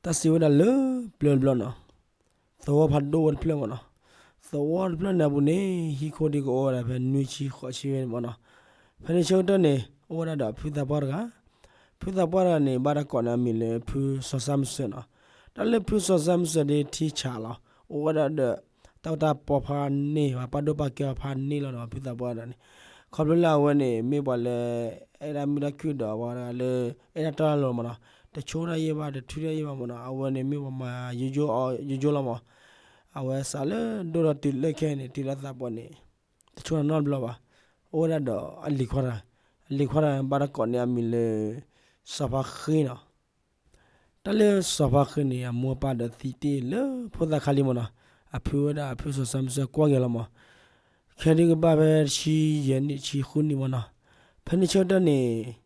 တၢ်စံးဝဲဒၣ်လၢပျၢၤတဘျီနီၤ, သဝီဖးဒိၣ်ဝဲတဖျၢၣ်မ့ၢ်နီၤ. သဝီတဖျၢၣ်န့ၣ်အပူၤန့ၣ် ဟံၣ်ခိၣ်ဒံးကအိၣ်ဝဲဒၣ်ဖဲနွံဆံဃိးဆံဝဲန့ၣ်မ့ၢ်နီၤ. ဖဲန့ၣ်ဆၢကတီၢ်န့ၣ် အိၣ်ဝဲဒၣ်ဒီးဖုသးပှၢ်တဂၤ, ဖုသးပှၢ်တဂၤန့ၣ် ဘၣ်တၢ်ကိးန့ၢ်အမံၤလၢဖုစီၤစၢ်မုၢ်စၢၤနီၤ. တၢ်လၢဖုစီၤစၢ်မုၢ်စၢၤဒ်ထံဆးလီၤ, အိၣ်ဝဲဒၣ်ဒီး တၢ်အိၣ်တၢ်ပီဖးန့ၢ် ပှၤပာ်ဒိၣ်ပာ်ကဲအီၤဖးန့ၢ်လီၤဒီး ဖုသးပှၢ်တဂၤန့ၣ် ခီဖျိလၢအဝဲန့ၣ် မ့ၢ်ပှၤလၢ အဲၣ်တၢ်မုာ်တၢ်ခုၣ်ဒီးပှၤတဂၤလၢ အဲၣ်တၢ်တီတၢ်လိၤမ့ၢ်နီၤ, တဆိတၢ်ယဲၢ်ဘၣ် တထုးတၢ်ယဲၢ်ဘၣ်မ့ၢ်နီၤ, အဝဲန့ၣ်မ့ၢ်ပှၤမၤယိယိအီၤယိယိလီၤမ့ၢ်. အဝဲစးလၢဒိၣ်ထီၣ်တုၤလၢခဲအံၤန့ၣ် တုၤလၢသးပှၢ်န့ၣ် တဆိတၢ်နီတဘျီဘၣ်. အိၣ်ဝဲဒၣ်ဒီးအလံၤခွါတဂၤ, အလံၤခွါတဂၤဘၣ်တၢ်ကိးန့ၢ်အမံၤလၢ စီၤဖါဃ့နီၤ. တၢ်လၢစီၤဖါဃ့န့ၣ် အမိၢ်အပၢ်ဒီးသံတ့ၢ်လၢဖိသၣ်ခါလံမ့ၢ်နီၤ. အဖုဝဲဒၣ်ဖုစီၤစၢ်မုၢ်စၢၤကွၢ်က့ၤလီၤမ့ၢ်, ခဲဒုးကဘၣ်ဖဲတဆံယဲၢ်နံၣ် တဆံဃုနံၣ်မ့ၢ်နီၤ. ဖဲန့ၣ်ဆၢကတီၢ်န့ၣ်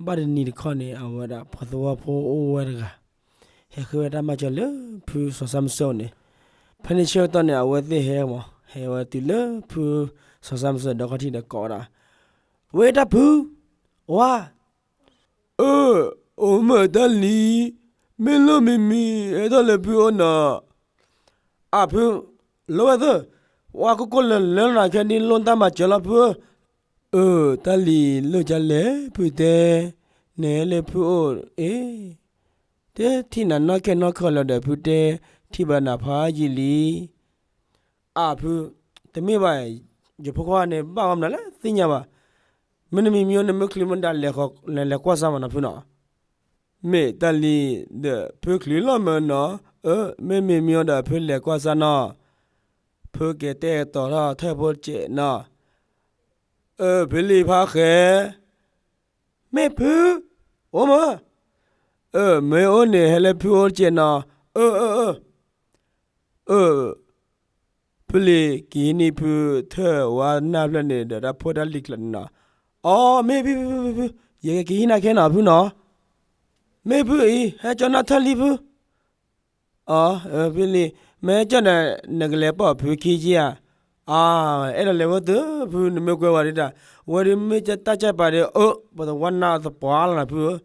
ဘၣ်တနံၤတခီန့ၣ် အဝဲဒၣ်ပှၤသဝီဖိအိၣ်ဝဲတဂၤ ဟဲဃ့ဝဲတၢ်မၤစၢၤလၢဖုစီၤစၢ်မုၢ်စၢၤအအိၣ်န့ၣ်, ဖဲန့ၣ်ဆၢကတီၢ်န့ၣ် အဝဲသ့ၣ်ဟဲမ့ၢ် ဟဲဝဲတုၤလၢဖုစီၤစၢ်မုၢ်စၢၤဒီးခီၣ်ထံးဒီးကိးဝဲဒၣ်, ဝဲတၢ်ဖု, ဝါ, အၢ, အိၣ်မ့ၢ်တၢ်လံၤ, မ့ၢ်လိၣ်မံၤမံၤ ဟဲထီၣ်လၢဖုအိၣ်နီၤ. အဖု, လိၣ်ဝဲသၢ, ဝါကိၢ်ကိၢ်လၢၤလၢၤနီၤ ခဲဒုးလိၣ်တၢ်မၤစၢၤလီၤဖုဧၢ. အၢ, တၢ်လံၤလိၣ်ကလဲၣ်ဖုတဲ, နဟဲလၢဖုအိၣ်အ့ၣ်, တထံၣ်နၤနီၢ်ခဲနီၢ်ခီလၢၤဒီးဖုတဲ, ထံၣ်ဘၣ်နၤဖးယံာ်လံ. အဖု, တမ့ၢ်ဘၣ်, ယဖိခွါန့ၣ် ဘၣ်ဝဲမနုၤလဲၣ်သ့ၣ်ညါဘၣ်. မ့တမ့ၢ်မ့ၢ်နမ့ၢ်ချုးမ့ၢ်ဒၣ်လဲၤကွၢ်စၢ်မးနီၤဖုနီၤ. မ့ၢ်တၢ်လံၤဒီးဖုချုးလီၤမ့ၢ်နီၤ, အၢ မ့မ့ၢ်မ့ၢ်ဒီးဖုလဲၤကွၢ်စၢ်နီၤ. ဖုက့ၤတဲတီၤထီၣ်ထၢၣ်ဖိတစဲးနီၤ. အၢ ဖုလံၤဖးဃဲ, မ့ၢ်ဖု, အိၣ်မး, အၢ မ့ၢ်အိၣ်န့ၣ် ဟဲလၢဖုအိၣ်တစဲးနီၤ. အၢ အၢ အၢ အၢ ဖုလံၤက့ၤဟံးန့ၢ်ဖုထၢၣ်ဝါနၢ်ဖျၢၣ်န့ၣ်ဒီးတၢ်ဖိတၢ်လံၤကျၢၤန့ၣ်နီၤ. အီ မ့ၢ်ဖု ဖု ဖု ဖု ယကက့ၤဟံးနၤခဲနီၤဖုနီၤ. မ့ၢ်ဖုအံၤ ဟဲကၠီနၢ်ထၢၣ်လံဖု. အီ ဖုလံၤ မ့ၢ်ဟဲကၠီဒီး နကလဲၤပိာ်ဖုခံက့ဧါ. အီ အဲၣ်ဒိးလဲၤဝဲသၢဖု နမ့ၢ်ကွဲဝဲဒၣ် ဝဲဒၣ်မ့ၢ်တၢ်ကၢ်ပာ်ဒီး အၢ ပှၤသဝီနၢ်သပှၢ်လီၤနၤဖုဧၢ.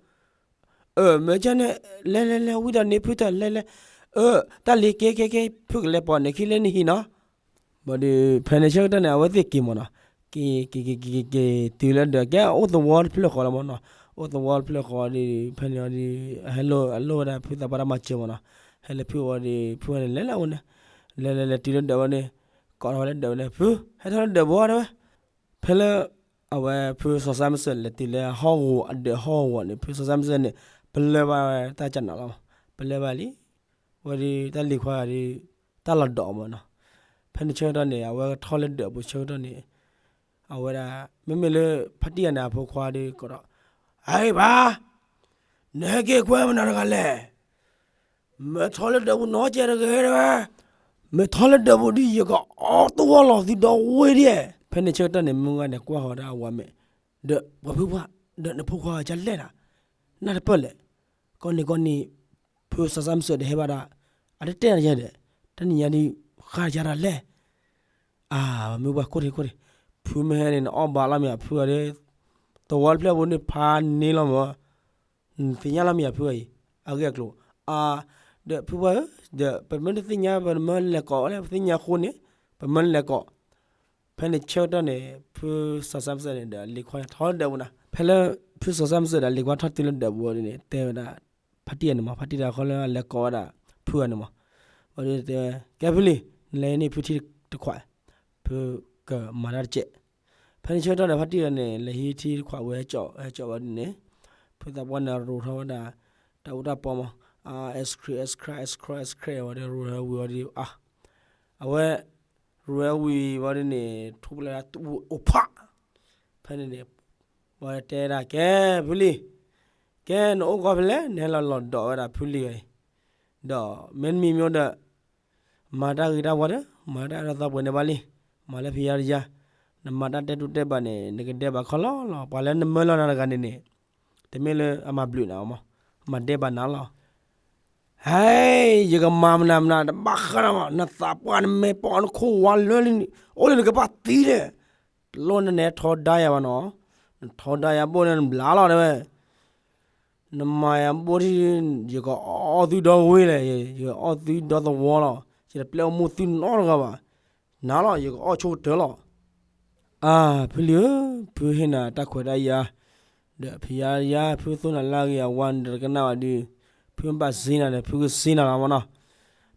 အၢ မ့ၢ်ကၢ်န့ၣ် လဲၤလဲၤလဲၤဝံၤဒီးန့ၣ်ဖုတၢ်လဲၤလဲၤ, အၢ တၢ်လံၤက့ၤက့ၤက့ၤ ဖုကလဲၤပိာ်န့ၣ်ခံလၢနဟံၣ်နီၤ. ဘၣ်ဒီး ဖဲန့ၣ်ဆၢကတီၢ်န့ၣ် အဝဲသ့ၣ်က့ၤမ့ၢ်နီၤ, က့ၤက့ၤက့ၤက့ၤက့ၤတုၤလၢဒီး ကဲအိၣ်သဝီတဖျၢၣ်ဃီလီၤမ့ၢ်နီၤ, အိၣ်သဝီတဖျၢၣ်ဃီဒီး ဖဲန့ၣ်အီၤဒီး အဟဲလိၣ်အလိၣ်ဝဲဒၣ်ဖုသးပှၢ်တၢ်မၤစၢၤမ့ၢ်နီၤ, ဟဲလၢဖုအဝဲဒီး ဖုဝဲန့ၣ် လဲၤလဲၤဝဲန့ၣ်, လဲၤလဲၤလဲၤတုၤလၢဒီးဝဲန့ၣ်, ကိးထီၣ်ဝဲလၢဒီးဝဲန့ၣ် ဖု ဟဲထီၣ်လၢဒီးဘၣ်တဲဝဲ ဖဲလၢ အဝဲဖုစီၤစၢ်မုၢ်စၢၤလဲၤတုၤလၢဟီၣ်ကဝီၤအဒၢးဟီၣ်ကဝီၤန့ၣ် ဖုစီၤစၢ်မုၢ်စၢၤန့ၣ် ပလၢၢ်ဘၣ်ဝဲတၢ်ကနးလီၤ, ပလၢၢ်ဘၣ်လံ, ဝဲဒီးတၢ်လံၤခွါဒီး တၢ်လီၤဒိးမ့ၢ်နီၤ, ဖဲန့ၣ်ဆၢကတီၢ်န့ၣ် အဝဲထီၣ်လၢဒၢးပူၤဆၢကတီၢ်န့ၣ်, အဝဲဒၣ် မ့မ့ၢ်လၢ ဖါတံၢ်ဂၤန့ၣ် အဖိခွါဒီးကိးဒီး, အအံၤဘၣ်, နဟဲက့ၤကွဲမနုၤတဂၤလဲၣ် မ့ၢ်ထီၣ်လၢဒၢးပူၤနီတစဲးတဂ့ၤတဲဝဲ, မ့ၢ်ထီၣ်လၢဒၢးပူၤဒီး ယကအီၣ်သဝီလီၤသုဒီးဝ့ၢ်ဒံး. ဖဲန့ၣ်ဆၢကတီၢ်န့ၣ် မုၢ်ဂၤန့ၣ်ကွၢ်ဃီၤဒၣ်အဝၤမဲာ်, ဒီးပှၤဖုပှၢ်, ဒီးနဖိခွါကလဲၣ်ဒၣ်, နၢ်တပၢၢ်လဲၣ်, ကီန့ၣ်ကီန့ၣ်, ဖုစီၤစၢ်မုၢ်စၢၤဒီးဟဲဘၣ်ဒၣ်, အတတဲနၤယဲဒီး, တနံၤညါဒီး, ဃါယါတၢ်လဲၣ် အၢ မုၢ်ပှၢ်ခိၣ်ထံးခိၣ်ထံး, ဖုမ့ၢ်ဟဲန့ၣ် နအီၣ်ဘၣ်လီၤမ့ၢ်အဖုအီၤဒီး, သဝီတဖျၢၣ်ပူၤန့ၣ်ဖးန့ၢ်လီၤမ့ၢ်, နသ့ၣ်ညါလီၤမ့ၢ်အဖုအံၤ, အဂ့ၢ်အကျိၤ, အၢ, ဒီးဖုပှၢ်ဧၢ, ဒီးပမ့ၢ်တသ့ၣ်ညါ ပမ့ၢ်လဲၤကိးဝဲလဲၣ် ပသ့ၣ်ညါအဃိန့ၣ်, ပမ့ၢ်လဲၤကိး, ဖဲန့ၣ်ဆၢကတီၢ်န့ၣ် ဖုစီၤစၢ်မုၢ်စၢၤန့ၣ်ဒီးလံၤခွါထီၣ်လၢဒၢးပူၤနၤ, ဖဲလၢ ဖုစီၤစၢ်မုၢ်စၢၤဒီးလံၤခွါထီၣ်တုၤလၢဒၢးပူၤန့ၣ် တဲဝဲဒၣ် ဖါတံၢ်ဂၤန့ၣ်မ့ၢ် ဖါတံၢ်တဂၤဃီလၢအလဲၤကိးဝဲဒၣ် ဖုဂၤန့ၣ်မ့ၢ်, ဝံၤဒီးတဲဝဲ, ကဲဖုလံၤ နလဲၤဟံးန့ၢ်ဖုထံတခွး, ဖုကမၤတၢ်တစဲး, ဖဲန့ၣ်ဆၢကတီၢ်ဒီးဖါတံၢ်ဂၤန့ၣ် လဲၤဟံးထံတခွးဝံၤဟဲကၠီၣ် ဟဲကၠီၣ်ဝဲဒ်န့ၣ်, ဖုသးပှၢ်န့ၣ်ရိၤထီၣ်ဝဲဒၣ် တၢ်အူတၢ်ပီမ့ၢ်, အ ice cream ice cream ice cream ice cream ဝံၤဒီးရိၤထီၣ်ဝံၤဝံၤဒီး အ အဝဲ ရိၤဝဲဝံၤဝံၤဒီးန့ၣ် ထူၣ်ဖျဲးဒၣ်တၢ်အူအိၣ်ဖး, ဖဲန့ၣ်န့ၣ် ဝဲတဲဒၣ် ကဲဖုလံၤ, ကဲနအိၣ်ကီၢ်ဖဲလဲၣ် နဟဲလီၤလီၤဒီးဝဲဒၣ်ဖုလံၤအံၤ, ဒီးမ့တမံၤမ့ၢ်ဒီး မၤတၢ်ဂ့ၤတၢ်ဝါဒီး မၤတၢ်အဲၣ်ဒိးသီပှဲၤန့ၣ်ဘၣ်လံ, မၤလၢဖံးယါတယါ, နမၤတၢ်တဲတူၢ်တဲဘၣ်န့ၣ် နကဒဲးဘၣ်ခီလီၤလီၤ, ပှၤလၢနမၢလီၤနၤတဂၤန့ၣ်န့ၣ်, တမ့ၢ်လၢအမၤဘျုးနၤမ့ၢ်, မၤဒဲးဘၣ်နၤလီၤ. ဟဲ, ယကမၤမနုၤမနုၤ တဘၣ်ဃးနၤမး, နသးပှၢ်နမဲာ်ပီၢ်နခိၣ်ဝါလၢလံ, အိၣ်လၢနကပၢ်သံဒီး, တလိၣ်နနဲထီဒါယၤဘၣ်နီၤ, နထီဒါယၤဘိၣ်န့ၣ်နဘျါလီၤတဲဝဲ, နမၤယၤဘိၣ်ထံ, ယကအီၣ် ယကအီၣ်သုဒီဝ့ၢ်လဲၣ်, ယကအီၣ်သုဒီသဝီလီၤ, ယတပျဲအီၣ်မိၢ်သုနီတဂၤဘၣ်, နၤလီၤ ယကအီၣ်ဆိကတၢၢ်လီၤ. အၢ ဖုလံဧၢ, ဖုဟ့ၣ်နၤတၢ်ခွဲးတၢ်ယာ်, ဒီးဖုယါယါ ဖုသိၣ်နၤလၢအဂ့ၤအဝါ နတကနၣ်ဘၣ်ဒီး, ဖုဘၣ်စ့နၤဒီး ဖုကစ့နၤလီၤမနီၤ.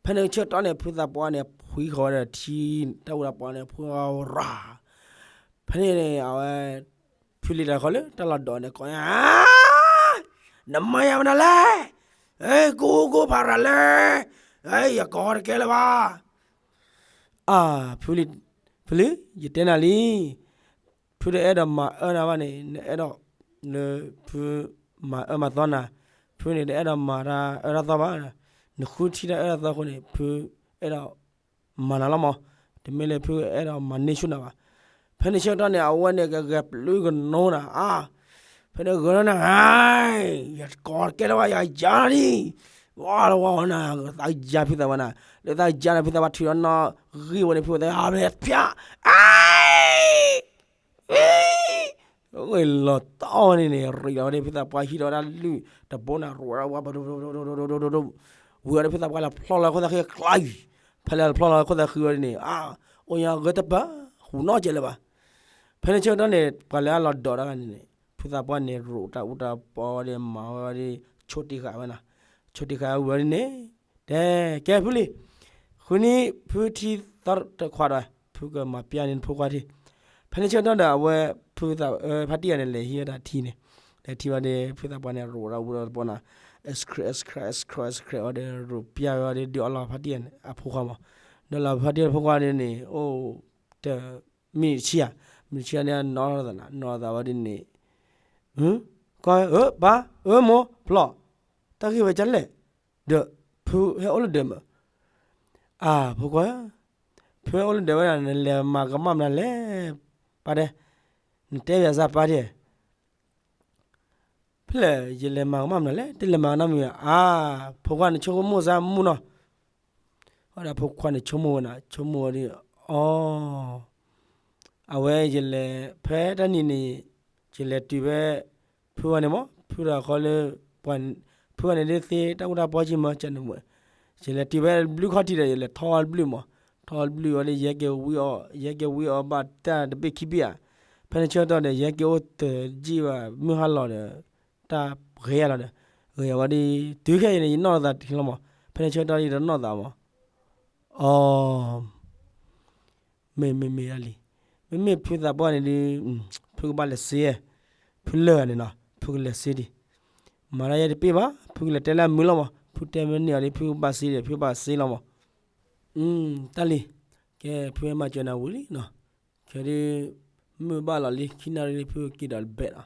ဖဲန့ၣ်ဆၢကတီၢ်န့ၣ် ဖုသးပှၢ်န့ၣ် ဖှံဃီၤဝဲဒီးထံတၢ်အူတၢ်ပီန့ၣ် ဖှံဃီၤရၤ ဖဲန့ၣ်န့ၣ် အဝဲ ဖုလံၤတၢ်ဃီလၢတၢ်လီၢ်ဒိးန့ၣ် ကိးညါ, နမၤယၤမနုၤလဲၣ်, ကိးကိးဖးရၤလဲၣ်, ယကိးတကဲလၢၤဘၣ်. အၢ ဖုလံၤ, ဖုလံၤ ယတဲနၤလံ, ဖုတအဲၣ်ဒိးမၤအၢနၤဘၣ်န့ၣ် နအဲၣ်ဒိးလၢဖုမၤအၢမၤသီနၤ, ဖုန့ၣ်တအဲၣ်ဒိးမၤတၢ်အၢတၢ်သီဘၣ်, နဃုထံၣ်တၢ်အၢတၢ်သီအဃိန့ၣ် ဖုအဲၣ်ဒိးမၤနၤလီၤမး, တမ့ၢ်လၢဖုအဲၣ်ဒိးမၤန့ၢ်ဆူၣ်နၤဘၣ်. ဖဲန့ၣ်ဆၢကတီၢ်န့ၣ် အဝဲန့ၣ်ကဂဲၤပျုၢ်ကနိနၤ, အၢ ဖဲန့ၣ်ဂဲၤထီၣ်န့ၣ် ယကိးတကဲလၢၤဘၣ် ယယါနၤလံ, ဝါလီၤဝါနၤ သးယါဖုသးပှၢ်နၤ, လၢသးယါနၤ ဖုသးပှၢ်ထုးဒီးနီၣ်ဂံၢ်ဝဲန့ၣ် ဖုသးပှၢ်ဖၠၣ်, အၢ ဂ့ၤလီၤတီၢ်ဝဲန့ၣ်န့ၣ် ရံးလီၤဝဲန့ၣ် ဖုသးပှၢ်ဟံးထီၣ်ဝဲဒၣ်လုၢ်တဘိနၤ ရူးဝဲဒၣ်ဝါ ဝံၤဝဲဒီးဖုသးပှၢ်လၢဖျီလီၤခိၣ်သးဃံကျါအံၤ, ဖဲလၢဖျီလီၤခိၣ်သးဃံဝဲဒၣ်န့ၣ် အၢ အိၣ်ညါဂဲၤတပၤ ဟူးနီၣ်ကဲလၢၤဘၣ်. ဖဲန့ၣ်ဆၢကတီၢ်န့ၣ် ပှၤလၢအလီၤဒိးတၢ်ဂၤန့ၣ်န့ၣ် ဖုသးပှၢ်န့ၣ် ရူးတၢ်အူတၢ်ပီဝဲဒၣ် မၤဝဲဒၣ် ဆိတံၢ်ဃာ်ဝဲနၤ, ဆိတံၢ်ဃာ်ဝဲဝံၤဝဲဒၣ်န့ၣ် တဲ ကဲဖုလံၤ, ဃုနံၤဖုထံသီတခွးဒီး ဖုကမၤပျၢ်န့ၢ်နဖိခွါထံ. ဖဲန့ၣ်ဆၢကတီၢ်ဒီး အဝဲ ဖုသးပှၢ်ဖါတံၢ်ဂၤန့ၣ် လဲၤဟံးဝဲဒၣ်ထံန့ၣ်, လဲၤထံဝဲဒၣ် ဖုသးပှၢ်န့ၣ် ရူးဝဲဒၣ်ဝူဒီးတဘိနၤ, အ့ဆှဲး အ့ဆှဲး အ့ဆှဲး အ့ဆှဲးဝဲဒီး ရူးပျၢ်ဝဲဒီး ဒုးအီၣ်လီၤဖါတံၢ်ဂၤန့ၣ် အဖိခွါမး, ဒီးလၢဖါတံၢ်ဂၤဖိခွါဒ်န့ၣ် အိၣ် တ မုၢ်ဆံးဧါ, မုၢ်ဆံးဧါန့ၣ် အနီၢ်သးနၤ နီၢ်သးဝဲဒ်န့ၣ် ကီ အၢ ပၢ် အၢ မိၢ် ဖျီၣ် တၢ်ဂ့ၢ်ဝဲဒ်လဲၣ်, ဒီး ဖုဟဲအိၣ်လၢဒၢးမး, အၢ ဖိခွါ, ဖုဟဲအိၣ်လၢဒၢးဝဲဒၣ် နလဲၤမၤကမၣ်မနုၤလဲၣ်, ပၢ်တဲ, နတဲဘၣ်စၢ်ပၢ်ဒဲး, ဖဲလဲၣ် ယလဲၤမၤကမၣ်မနုၤလဲၣ်, တလဲၤမၤကမၣ်မနုၤ, အၢ ဖိခွါန့ၣ်ဆိကမိၣ်စၢ်မုၢ်နီၤ ဝဲဒၣ်ဖိခွါန့ၣ်ဆိကမိၣ်ဝဲနၤ ဆိကမိၣ်ဝဲဒ် အီ အဝဲယလဲၤ ဖဲတနံၤန့ၣ် ယလဲၤတုၤဖဲ ဖုဝဲန့ၣ်မး ဖုတၢ်ဃီလၢ ပှၤ ဖုဝဲန့ၣ်ဒ်သ့တၢ်အိၣ်တၢ်ပီကံမး ကန့ၣ်ဝဲ ယလဲၤတုၤဖဲဘျုးခီၣ်ထံးဒီး ယလဲၤထီၣ်ဘျုးမး ထီၣ်ဘျုးဝဲဒ် ယဟဲက့ၤဝံအီၤ ယဟဲက့ၤဝံအီၤဘၣ်တၢ်တဘ့ၣ်ခံဘ့ၣ်ဧါ ဖဲန့ၣ်ဆၢကတီၢ်ဒီး ယဟဲက့ၤအိၣ်တယံာ်ဘၣ် မုၢ်ဟါလီၤဒီး တၢ်ဂဲၤယၤလီၤဒီး ဂဲၤယၤဝဲဒ် တုၤခဲအံၤန့ၣ် ယနီၢ်သးတဟံးလီၤမး ဖဲန့ၣ်ဆၢကတီၢ်ယတနီၢ်သးမး အီ မ့ၢ်မ့ၢ်မ့ၢ်ဒၣ်လံ မ့မ့ၢ်ဖုသးပှၢ်န့ၣ်ဒ် ဖုကဘၣ်လဲၤစ့ ဖုလၢာ်ဂၤန့ၣ်နီၤ ဖုကလဲၤစ့ဒံး မၤတၢ်ယဲတပ့ၢ်ဘၣ် ဖုကလဲၤတဲလၢအမုာ်လီၤမး ဖုတဲမ့ၢ်န့ၢ်အီၤဒ် ဖုကဘၣ်စ့ဒီး ဖုကဘၣ်စ့လီၤမး တၢ်လံ ကဲ ဖုဟဲမၤစၢၤနၤဝံၤလံနီၤ ခဲဒ် မုၢ်ဘၣ်လီၤလံ ခံနၣ်ရံၣ်လံဖုက့ၤဒီးတဘဲးနီၤ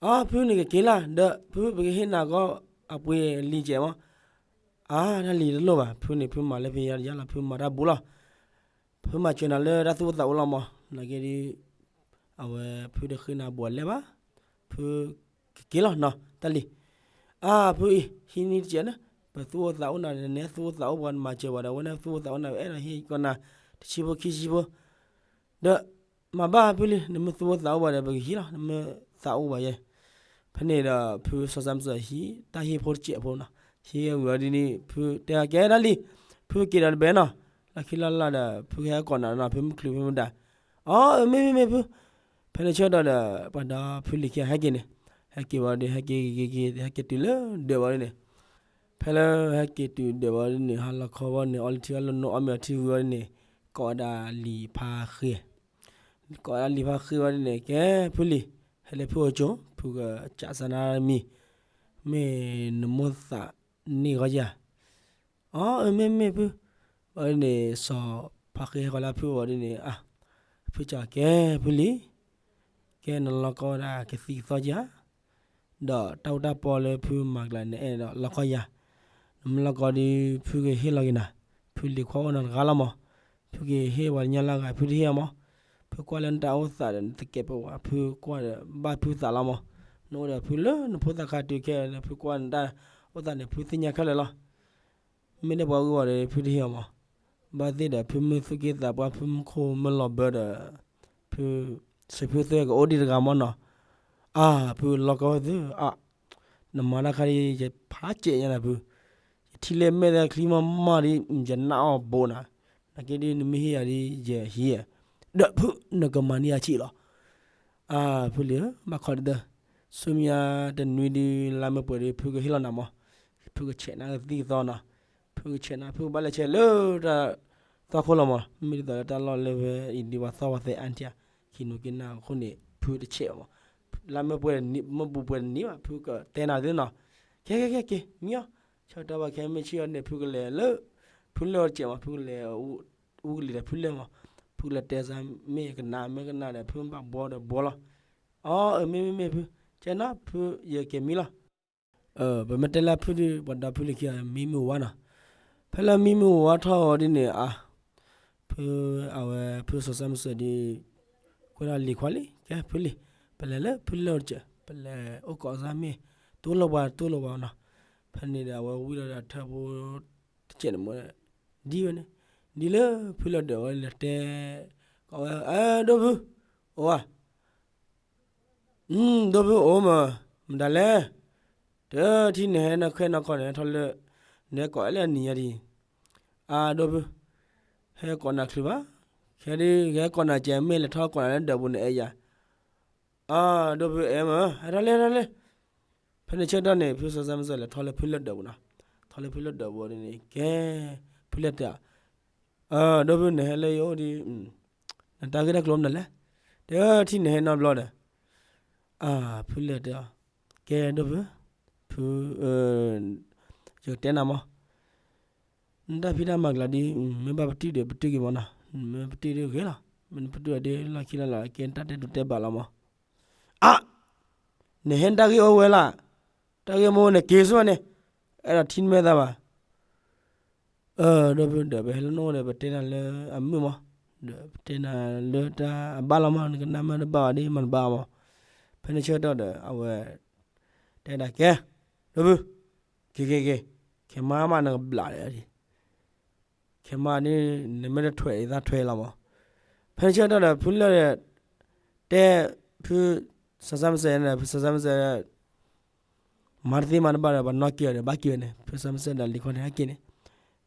အါ ဖုန့ၣ်ကက့ၤလၢ် ဒီးဖုပကဟ့ၣ်နၤကီၢ်အပှ့ၤလံကဲးမး အါ တၢ်လံတလိၣ်ဘၣ် ဖုန့ၣ် ဖုမၤလၢဖဲယါယါလီၤ ဖုမၤတၢ်ဘူးလီၤ ဖုမၤစၢၤနၤလၢတၢ်သူၣ်အိၣ်သးအိၣ်လီၤမး နာ်က့ဒ် အဝဲဖုတဃ့နၤဘူးအလဲၢ်ဘၣ် ဖုကက့ၤလီၤနီၤ တၢ်လံ အါ ဖုအံၤ ဟံးန့ၢ်တကဲးန့ၣ် ပသူၣ်အိၣ်သးအိၣ်နၤ နသူၣ်အိၣ်သးအိၣ်ပှၤမၤစၢၤပှၤဒီး အဝဲန့ၣ်သူၣ်အိၣ်သးအိၣ်နၤ အဲၣ်ဒိးဟ့ၣ်ကီးနၤ တဆံဖိခံဆံဖိ ဒီး မၤဘၣ်ဖုလံ နမ့ၢ်သူၣ်အိၣ်သးအိၣ်ဘၣ်ဒီး ပကဟံးလီၤ နမ့ၢ်သးအိၣ်ဘၣ်ယဲ ဖဲန့ၣ်ဒီး ဖုစီၤစၢ်မုၢ်စၢ်ဟံး တၢ်ဟ့ၣ်ဖိတစဲးဖိနီၤ ဟံးဝံၤအီၤဒ်န့ၣ် ဖုတဲကဲဒၣ်လံ ဖုက့ၤဒီးတဘဲနီၤ လီၢ်ခံလီၢ်လၢ်ဒီး ဖုကဟဲကိးနၤနီၤ ဖုမုၢ်ချုးဖုမုၢ်ဒါ အီ မ့မ့ၢ်မ့ၢ်ဖု ဖဲန့ၣ်ဆၢကတီၢ်ဒီး ပှၤဒီးဖုလံၤခံဂၤဟဲက့ၤန့ၣ် ဟဲက့ၤဝံၤဒီး ဟဲက့ၤက့ၤက့ၤ ဟဲက့ၤတုၤလၢဒၢးဝံၤဒ်န့ၣ် ဖဲလၢဟဲက့ၤတုၤဒၢးဝံၤဒ်န့ၣ် ဟါလီၤခီဝံၤန့ၣ် အီလံထံအီလၢနိအီမ့ၤအီထံဝံၤဝံၤဒ်န့ၣ် ကိးဝဲဒၣ်လံာ်ဖါဃ့ ကိးဝဲဒၣ်လံာ်ဖါဃ့ဝံၤဒ်န့ၣ် ကဲ ဖုလံၤ ဟဲလၢဖုအိၣ်ကၠိ ဖုကစးစၢနၤမံၤ မ့ၢ်နမိၢ်သးန့ၢ်ဂီၢ်ယၤ အီ မ့မ့ၢ်ဖု ဝံၤဒ်န့ၣ် စီၤဖါဃ့ဟဲဃီၤလၢဖုဝံၤဒ်န့ၣ် အါ ဖုကၠးကဲ ဖုလံၤ ကဲနလီၤကီဝဲဒၣ်ကသံၣ်ကသီယၤ ဒီးတၢ်အိၣ်တၢ်ပီလၢဖုမၤကျါန့ၣ် အဲၣ်ဒိးလီၤကီယၤ နမ့ၢ်လီၤကီဒီး ဖုကဟ့ၣ်လီၤက့ၤနၤ ဖုလံၤခွါအိၣ်နီတဂၤလီၤမး ဖုကဟ့ၣ်ပှၤညါလၢအဂၤ ဖုတဟ့ၣ်အီၤမး ဖုကွၢ်လၢနတၢ်အိၣ်သးဒီး နသကဲးပဝး ဖုကွၢ်ဒီးဘၣ်ဖုသးလီၤမး နအိၣ်ဒီးဖုလၢနဖိသၣ်ခါတုၤခဲအံၤ ဖုကွၢ်နတၢ်အိၣ်သးန့ၣ် ဖုသ့ၣ်ညါခဲလၢာ်လီၤ မ့ၢ်ဒၣ်ပှၤဂုၤဂၤဒီး ဖုတဟ့ၣ်အီၤမး ဘၣ်သ့ၣ်ဒီး ဖုမုၢ်သူၣ်က့သးပှၢ် ဖုမုၢ်ခိၣ်မုၢ်လီၤဘၢဒီး ဖု စံးဖုသုကအိၣ်ဒံးတဂၤမးနီၤ အါ ဖုလီၤကီဝဲသု အါ နမၤတၢ်ခါဒ် ယဖးစဲးညါနၤဖု, ယထံၣ်လၢမဲာ်သၣ်ချံမီၢ်မီၢ်ဒ် ယနာ်အီၤဘိးနၤ, နာ်က့ဒ်နမ့ၢ်ဟ့ၣ်ယၤဒ်ယဟံး, ဒီးဖု နကမၤန့ၢ်အဆံးလီၤ. အၢ ဖုလံၤဧၢ ဘၣ်ခီဒ်သၢ, ဆူမဲာ်ညါတနွံဒ်လါမ့ၢ်ပှဲၤဒ် ဖုကဟ့ၣ်လီၤနၤမီၢ်, ဖုကဆဲးနၤကသံၣ်ကသီနီၤ, ဖုကဆဲးနၤ ဖုကဘၣ်လဲၤဆဲးလၢတၢ်သွၣ်ခိၣ်လီၤမီၢ်, မ့ၢ်ဒ်သိးလၢတၢ်လီၢ်လၢဖဲအံၤဒ်ပှၤသီပှၤသဲအါထံၣ်ဧါ, ခံနူၤက့နၢ်အဃိန့ၣ် ဖုတဆဲးဘၣ်မီၢ်, လါမ့ၢ်ပှဲၤတနံၤ မ့ၢ်ဘူးပှဲၤတနံၤဘၣ် ဖုကတဲနၤသ့နီၤ, ကဲကဲကဲက့ၤ မံအီၤ, ဆၢကတီၢ်ဘၣ်ခဲမ့ၢ်ဆံၣ်အီၤန့ၣ် ဖုကလဲၤလၢ ဖုလၢၢ်အီၤတစဲးမီၢ် ဖုကလဲၤ အူကလံၤဒီးဖုလၢၢ်မီၢ်, ဖုကလဲၤတဲစၢ်မ့ၢ်ကနၣ် မ့ၢ်ကနၣ်ဒီး ဖုဘၣ်ဘှီဒီးဘှီလီၤ. အီ အၢ မ့မ့ၢ်မ့ၢ်ဖု, ကဲနီၤ ဖုယက့ၤမံလီၤ. ပမ့ၢ်တဲလၢဖုဒ် ပှၤဒီဖုလၢခံဂၤ မံမ့ၢ်ဝါနီၤ, ဖဲလၢမံမ့ၢ်ဝါထီၣ်အီၤဒ်န့ၣ် အါ ဖု အဝဲဖုစီၤစၢ်မုၢ်စၢၤဒ် ကွဲးလီၤလံၤခွါလံ ကဲဖုလံၤ, ပလဲၤလၢဖုလၢၢ်အီၤတစဲး ပလဲၤအိၣ်ကိးစၢ်မ့ၢ် တအိၣ်လၢၤပှၤတအိၣ်လၢၤဘၣ်နီၤ, ဖဲန့ၣ်ဒီးအဝဲဝံၤဒီးထၢဖိ တစဲးန့ၣ်မ့ၢ် ဒ်ဝဲန့ၣ်, ဒ်လၢဖုလၢၢ်ဒၢးဝဲလဲၤတဲ ကိးဝဲ အဲ ဒိဖု, အိၣ်ဧါ, ဒိဖုအိၣ်မး, မတၤလဲၣ်, တထံၣ်နဟဲနီၢ်ခဲနီၢ်ခီန့ၣ် ထီၣ်လၢ နဟဲကိးအဲၣ်လၢအနံၤညါဒံး, အါ ဒိဖု, ဟဲကိးနၤချုးဘၣ်, ခဲဒ် ဟဲကိးနၤကဲ မ့ၢ်လဲၤထီၣ်ကိးနၤလၢဒၢးပူၤန့ၣ် အဲၣ်ယၤ အၢ ဒိဖုအဲၣ်မး ဟဲထီၣ်လဲၣ်ထီၣ်လဲၣ်, ဖဲန့ၣ်ဆၢကတီၢ်န့ၣ် ဖုစီၤစၢ်မုၢ်စၢၤလဲၤထီၣ်လၢဖုလၢၢ်ဒၢးပူၤနီၤ, ထီၣ်လၢဖုလၢၢ်ဒၢးပူၤန့ၣ် ကဲ ဖုလၢၢ်တဲ အၢ ဒိဖု နဟဲလၢယအိၣ်ဒ် နတၢ်ဂ့ၢ်တၢ်ကျိၤမနုၤလဲၣ်, တထံၣ်နဟဲနီတဘျီဒီး, အၢ ဖုလၢၢ်တဲအီၤ, ကဲဒိဖု, ဖု ယကတဲနၤမး နတၢ်ဖံးတၢ်မၤကျါဒ် မ့ၢ်ဘၣ်ပတုာ်ဒီးပတုာ်က့ၤမးနီၤ, မ့ၢ်ပတုာ်ဒ်ဂ့ၤလီၤ, မ့ၢ်နပတုာ်ဒ်လီၢ်ခံလီၢ်လီၤ ကဲနတၢ်တဲဒိးတဲဘၣ်လီၤမး, အါ နဟဲနတၢ်ဂ့ၢ်အိၣ်ဝဲလၢ်, တၢ်ဂ့ၢ်မိၢ်ဝဲန့ၣ်က့ၤဆိန့ၣ်, အဲၣ်ဒိးထံၣ်နမဲာ်သးဘၣ် အၢ ဒီပုၢ်ဒီး ပဟဲလၢနအိၣ်ဒီး ပတဲနၤလၢအမုာ်မး, ဒီးပတဲနၤလၢတၢ်အဘၣ်လီၤမး, နကနၣ်မ့ၢ်တဘၣ်ဘၣ်ဒီး မၤတဘၣ်မး. ဖဲန့ၣ်ဆၢကတီၢ်ဒီး အဝဲတဲဒၣ်ကဲ, ဒီပုၢ်, က့ၤက့ၤက့ၤ, ခဲမါမးနကဘျးဒီး, ခဲမါဒ် နမ့ၢ်တထွဲးဒ်သးထွဲးလီၤမး. ဖဲန့ၣ်ဆၢကတီၢ်ဒီး ဖုလၢၢ်ဒီး တဲ ဖုစီၤစၢ်မုၢ်စၢၤန့ၣ် ဖုစီၤစၢ်မုၢ်စၢၤ မၤတသ့မၤတဘၣ်ဒီး ပှၤနီၣ်က့ၤအီၤဒီး ဘၣ်က့ၤဝဲန့ၣ် ဖုစီၤစၢ်မုၢ်စၢၤဒီးလံၤခွါန့ၣ် ဟဲက့ၤန့ၣ်,